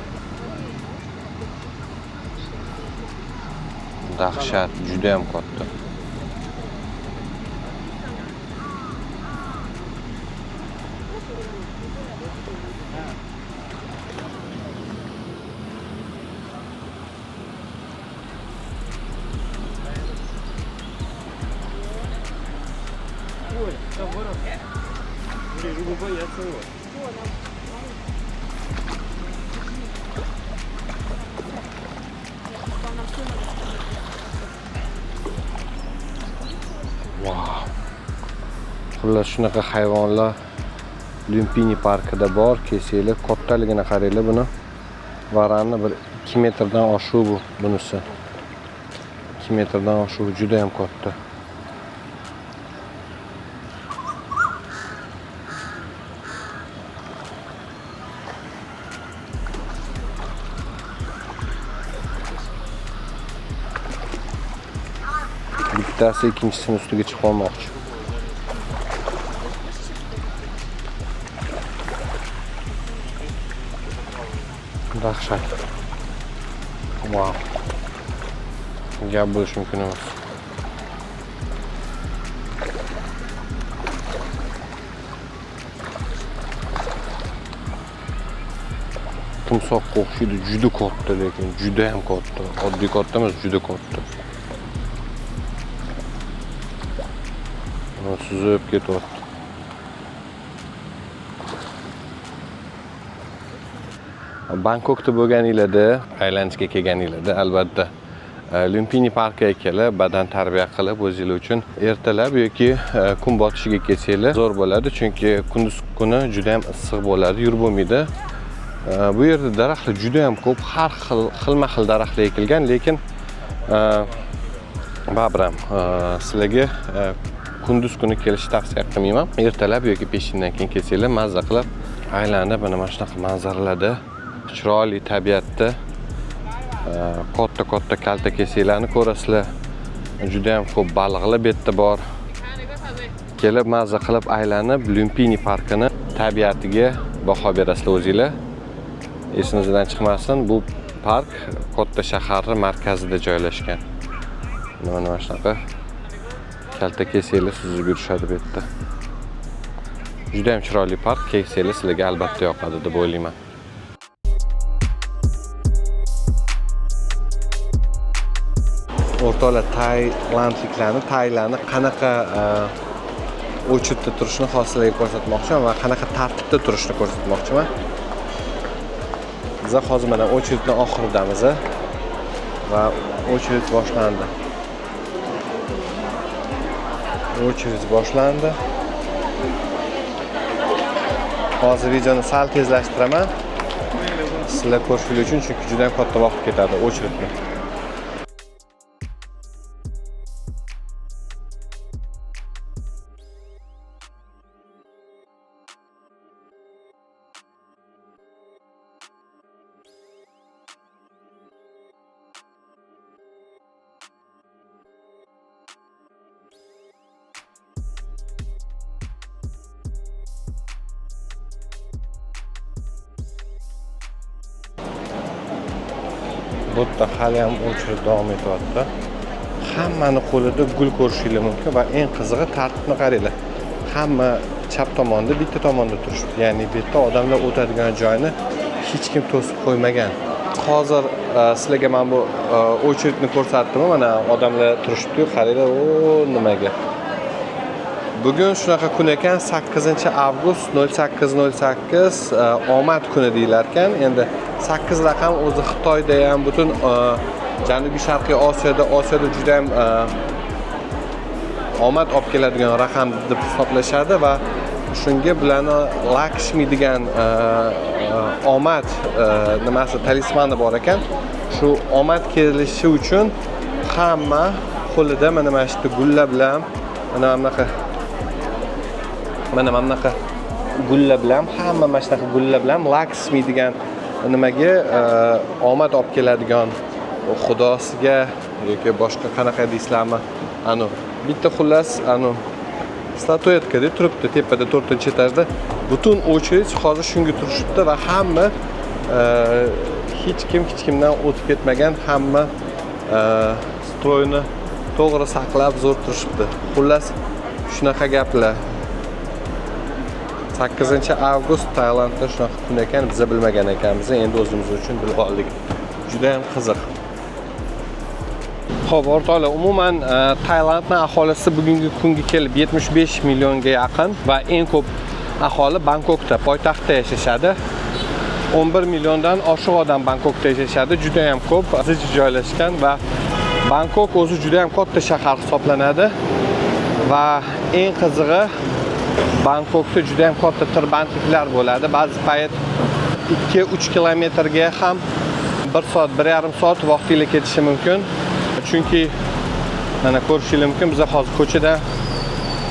Dahshat, juda ham katta. Wow. Xullas, shunaqa hayvonlar Lumpini parkida bor. Kelsanglar, kattaligini qaranglar buni. Varanni bir 2 metrdan oshuv bu bunisi. 2 metrdan oshuv, juda ham katta. Bittasi ikkinchisini ustiga chiqib olmoqchi. Dahshat. Wow. Gap bo'lishi mumkin emas. Timsohga o'xshaydi, juda katta, lekin juda ham katta. Oddiy katta emas, juda katta. Mana suzib ketyapti. Bangkokda bo'lganinglarda, aylanishga kelganinglarda albatta Lumpini parkiga kelib, badan tarbiya qilib o'zingiz uchun ertalab yoki kun botishiga kelsanglar zo'r bo'ladi, chunki kunduz kuni juda ham issiq bo'ladi, yurib bo'lmaydi. Bu yerda daraxtlar juda ham ko'p, har xil, xilma-xil daraxtlar ekilgan, lekin baribir ham sizlarga kunduz kuni kelishni tavsiya qilmayman. Ertalab yoki peshindan keyin kelsanglar mazza qilib aylanib mana shunaqa manzaralarda, chiroyli tabiatda katta-katta kaltakesaklarni ko'rasizlar. Juda ham ko'p baliqlar bu yerda bor. Kelib mazza qilib aylanib Lumpini parkini tabiatiga baho berasizlar o'zinglar. Esingizdan chiqmasin, bu park katta shaharning markazida joylashgan. Mana shunaqa kaltakesaklar suzib yurishadi bu yerda. Juda ham chiroyli park, kelsanglar sizlarga albatta yoqadi deb o'ylayman. O'rtoqlar, tailandliklarni, taylarni qanaqa Очередь da turishni hozir sizlarga ko'rsatmoqchiman va qanaqa tartibda turishni ko'rsatmoqchiman. Biz hozir mana очередь ni oxiridamiz va очередь boshlandi. Очередь boshlandi. Hozir videoni sal tezlashtiraman. Sizlar ko'rishingiz uchun, chunki juda ham katta vaqt ketadi очередь ni. Bu yerda hali ham очередь davom etyapti. Hammani qo'lida gul ko'rishingiz mumkin va eng qizig'i tartibni qaranglar. Hamma chap tomonda, bitta tomonda turishibdi. Ya'ni bu yerda odamlar o'tadigan joyni hech kim to'sib qo'ymagan. Hozir sizlarga men bu очередь ni ko'rsatdim. Mana odamlar turishibdi, qaranglar, o nimaga. Bugun shunaqa kun ekan, 8 avgust 08:08 omad kuni deyilar ekan. Endi 8 raqam o'zi Xitoyda ham, butun Janubiy Sharqiy Osiyoda juda ham omad olib keladigan raqam deb hisoblashadi va shunga bularni Lakshmi degan omad nimasi talismani bor ekan. Shu omad kelishi uchun hamma qo'lida mana shu gullar bilan, mana bunaqa gullar bilan, hamma mana shunaqa gullar bilan Lakshmi degan nimaga omad olib keladigan xudosiga yoki boshqa qanaqa deysizlarmi, anu bitta xullas anu statuetkada turibdi tepada 4-etajda. Butun очередь hozir shunga turishibdi va hamma hech kim hech kimdan o'tib ketmagan, hamma строй ni to'g'ri saqlab zo'r turishibdi. Xullas shunaqa gaplar. 8 avgust Tailandda shunaqa kun ekan, biza bilmagan ekanmiz, endi o'zimiz uchun bilib oldik. Juda ham qiziq. Xo'p, o'rtoqlar, umuman Tailandning aholisi bugungi kunga kelib 75 millionga yaqin va eng ko'p aholi Bangkokda, poytaxtda yashashadi. 11 milliondan oshiq odam Bangkokda yashashadi, juda ham ko'p, zich joylashgan va Bangkok o'zi juda ham katta shahar hisoblanadi va eng qizig'i, Bangkokda juda ham katta tirbandliklar bo'ladi. Ba'zi payt 2-3 kilometrga ham 1 soat, 1,5 soat vaqtingiz ketishi mumkin. Chunki mana ko'rishingiz mumkin, biz hozir ko'chada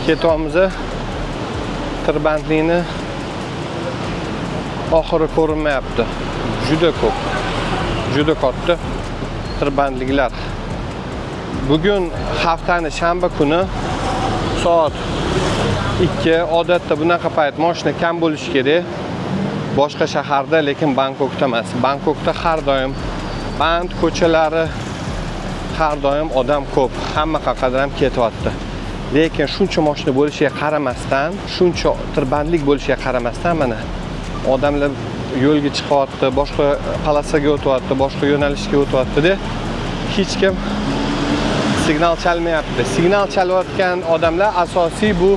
ketyapmiz. Tirbandlikni oxiri ko'rinmayapti. Juda ko'p. Juda katta tirbandliklar. Bugun haftani shanba kuni soat 2. Odatda bunaqa payt mashina kam bo'lishi kerak boshqa shaharda, lekin Bangkokda emas. Bangkokda har doim band ko'chalari, har doim odam ko'p, hamma qayerdan ham ketyapti. Lekin shuncha mashina bo'lishiga qaramasdan, shuncha tirbandlik bo'lishiga qaramasdan, mana odamlar yo'lga chiqyapti, boshqa полоса ga o'tyapti, boshqa yo'nalishga o'tyapti-da, hech kim signal chalmayapti. Signal chalayotgan odamlar asosiy bu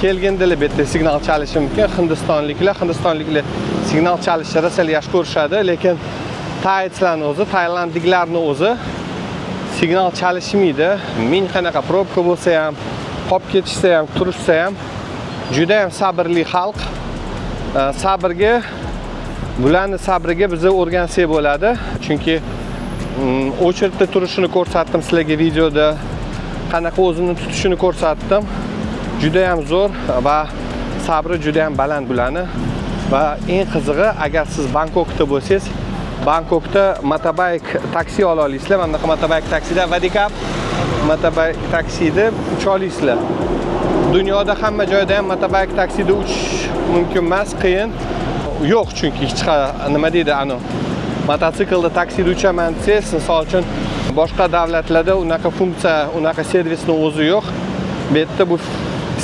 kelgindilar bu yerda signal chalishi mumkin. Hindistonliklar signal chalishni rosa yaxshi ko'rishadi, lekin tayslarni o'zi, tailandliklarni o'zi signal chalishmaydi. Ming qanaqa пробка bo'lsa ham, qolib ketishsa ham, turishsa ham, juda ham sabrli xalq. Sabrga, bularni sabriga bizni o'rgansak bo'ladi. Chunki очередь da turishini ko'rsatdim sizlarga videoda. Qanaqa o'zini tutishini ko'rsatdim. Juda ham zo'r va sabri juda ham baland bularni. Va eng qizig'i, agar siz Bangkokda bo'lsangiz, Bangkokda motorbike taksi ola olasizlar. Mana bunaqa motorbike taksida Vadikap motorbike taksida ucha olasizlar. Dunyoda hamma joyda ham motorbike taksida uchish mumkin emas, qiyin. Yo'q, chunki hech nima deydi, anu mototsiklda taksida uchaman desangiz, misol uchun, boshqa davlatlarda unaqa funksiya, unaqa servisni o'zi yo'q. Bu yerda bu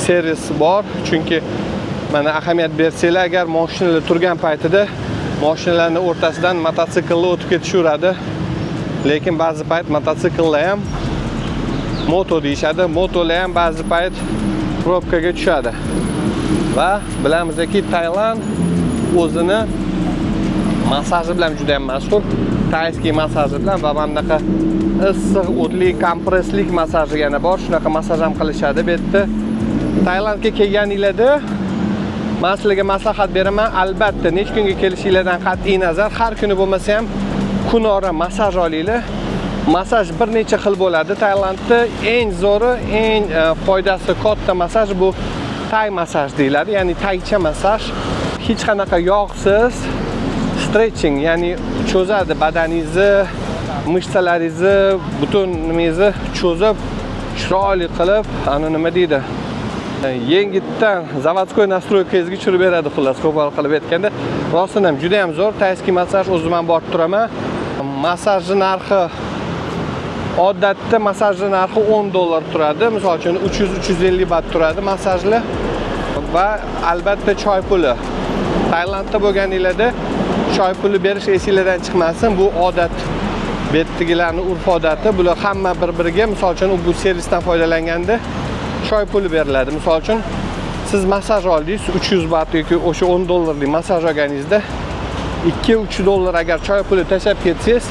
servis bor, chunki mana ahamiyat bersanglar, agar mashinalar turgan paytida mashinalarning o'rtasidan mototsikllar o'tib ketishaveradi. Lekin ba'zi payt mototsikllar ham, moto deyishadi, motolar ham ba'zi payt Пробка ga tushadi. Va bilamizki, Tailand o'zini massaji bilan juda ham mashhur. Тайский massaji bilan va mana bunaqa issiq o'tli kompresslik massaji yana bor. Shunaqa massaj ham qilishadi bu yerda. Tailandga kelganinglarda men sizlarga maslahat beraman, albatta necha kunga kelishinglardan qat'iy nazar, har kuni bo'lmasa ham kunora massaj olinglar. Massaj bir necha xil bo'ladi. Tailandda eng zo'ri, eng foydasi katta massaj bu tay massaj deyiladi, ya'ni taycha massaj. Hech qanaqa yog'siz stretching, ya'ni cho'zadi badaningizni, мышца laringizni, butun nimangizni cho'zib, chiroyli qilib, ana nima deydi? Yengitdan заводской настройка ngizga tushirib beradi, xullas, qo'pol qilib aytganda. Rostdan ham juda ham zo'r тайский massaj, o'zim ham borib turaman. Massajni narxi, odatda massajni narxi 10 dollar turadi. Misol uchun 300-350 bat turadi massajlar. Va albatta choy puli. Tailandda bo'lganinglarda choy puli berish esinglardan chiqmasin. Bu odat. Bu yerdagilarning urf odati. Bular hamma bir-biriga, misol uchun, bu servisdan foydalanganda choy puli beriladi. Misol uchun, siz massaj oldingiz, 300 bat yoki o'sha 10 dollarlik massaj olganingizda 2-3 dollar agar choy puli tashlab ketsangiz,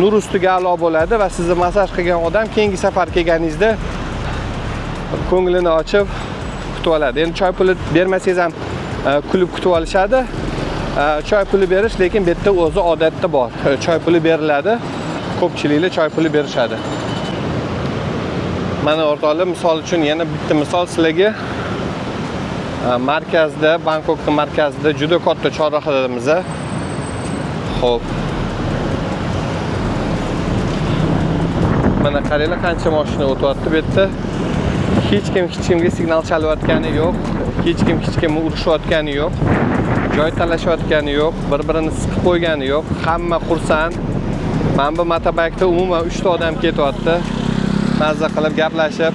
nur ustiga a'lo bo'ladi va sizni massaj qilgan odam keyingi safar kelganingizda ko'nglini ochib kutib oladi. Endi choy puli bermasangiz ham kulib kutib olishadi. Choy puli berish lekin bu yerda o'zi odatda bor. Choy puli beriladi. Ko'pchiliklar choy puli berishadi. Mana o'rtoqlar, misol uchun yana bitta misol sizlarga. Markazda, Bangkokning markazida juda katta chorrahadamiz. Xo'p. Mana qaranglar, qancha mashina o'tyapti bu yerda. Hech kim hech kimga signal chalayotgani yo'q, hech kim hech kimni urushayotgani yo'q, joy talashayotgani yo'q, bir-birini siqib qo'ygani yo'q. Hamma xursand. Mana bu motobaykda umuman 3 ta odam ketyapti. Mazza qilib gaplashib.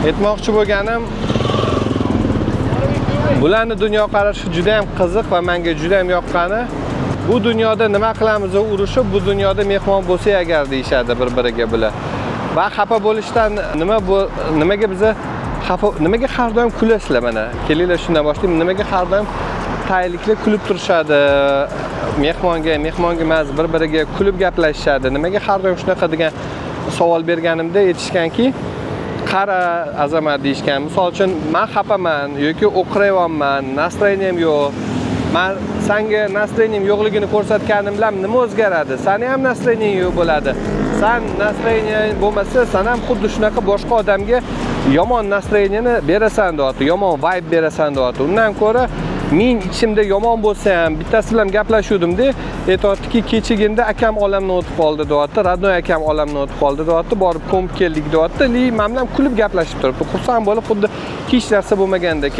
Aytmoqchi bo'lganim, bularni dunyoqarashi juda ham qiziq va menga juda ham yoqqani, bu dunyoda nima qilamiz urushib, bu dunyoda mehmon bo'lsak agar deyishadi bir-biriga bular. Va xafa bo'lishdan nima bu, nimaga biza xafa, nimaga har doim kulasizlar mana? Kelinglar shundan boshlaymiz. Nimaga har doim tayliklar kulib turishadi? Mehmonga, mehmonga emas, bir-biriga kulib gaplashishadi. Nimaga har doim shunaqa degan savol berganimda aytishganki, qara Azamat deyishgan. Misol uchun men xafaman yoki o'qrayapman, настроение m yo'q. Men senga настроение m yo'qligini ko'rsatganim bilan nima o'zgaradi? Seni ham настроение yo'q bo'ladi. San настроение bo'lmasa, sen ham xuddi shunaqa boshqa odamga yomon настроение ni berasan deyapti, yomon vibe berasan deyapti. Undan ko'ra men ichimda yomon bo'lsa ham bittasi bilan gaplashuvdim-da, aytyaptiki, kechaginda akam olamdan o'tib qoldi deyapti, родной akam olamdan o'tib qoldi deyapti, borib ko'mib keldik deyapti. Li men bilan kulib gaplashib turibdi, xursand bo'lib, xuddi hech narsa bo'lmagandek.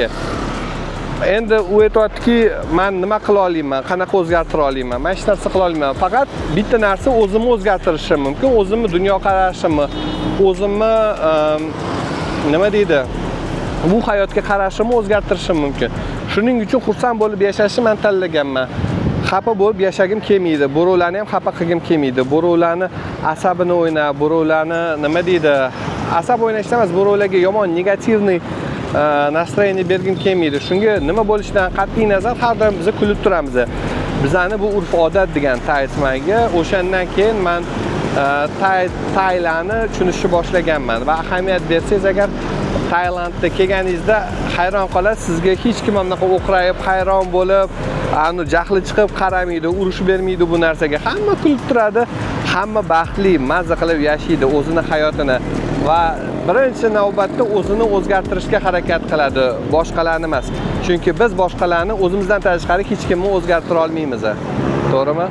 Endi u aytyaptiki, men nima qila olaman, qanaqa o'zgartira olaman? Men hech narsa qila olmayman. Faqat bitta narsa, o'zimni o'zgartirishim mumkin, o'zimni dunyoqarashimni, o'zimni nima deydi? Bu hayotga qarashimni o'zgartirishim mumkin. Shuning uchun xursand bo'lib yashashni men tanlaganman. Xafa bo'lib yashagim kelmaydi. Birovlarni ham xafa qilgim kelmaydi. Birovlarni asabini o'ynab, birovlarni nima deydi? Asab o'ynashda emas, birovlarga yomon негативный настроение bergim kelmaydi. Shunga nima bo'lishidan qat'iy nazar har doim biz kulib turamiz. Bizani bu urf-odat degan taysmanga. O'shandan keyin men Taylandni tushunishni boshlaganman va ahamiyat bersangiz agar Tailandda kelganingizda hayron qolasiz, sizga hech kim bunaqa o'qrayib, hayron bo'lib, anu jahli chiqib qaramaydi, urushib bermaydi bu narsaga. Hamma kulib turadi, hamma baxtli, mazza qilib yashaydi o'zini hayotini va birinchi navbatda o'zini o'zgartirishga harakat qiladi, boshqalarni emas. Chunki biz boshqalarni o'zimizdan tashqari hech kimni o'zgartira olmaymiz. To'g'rimi?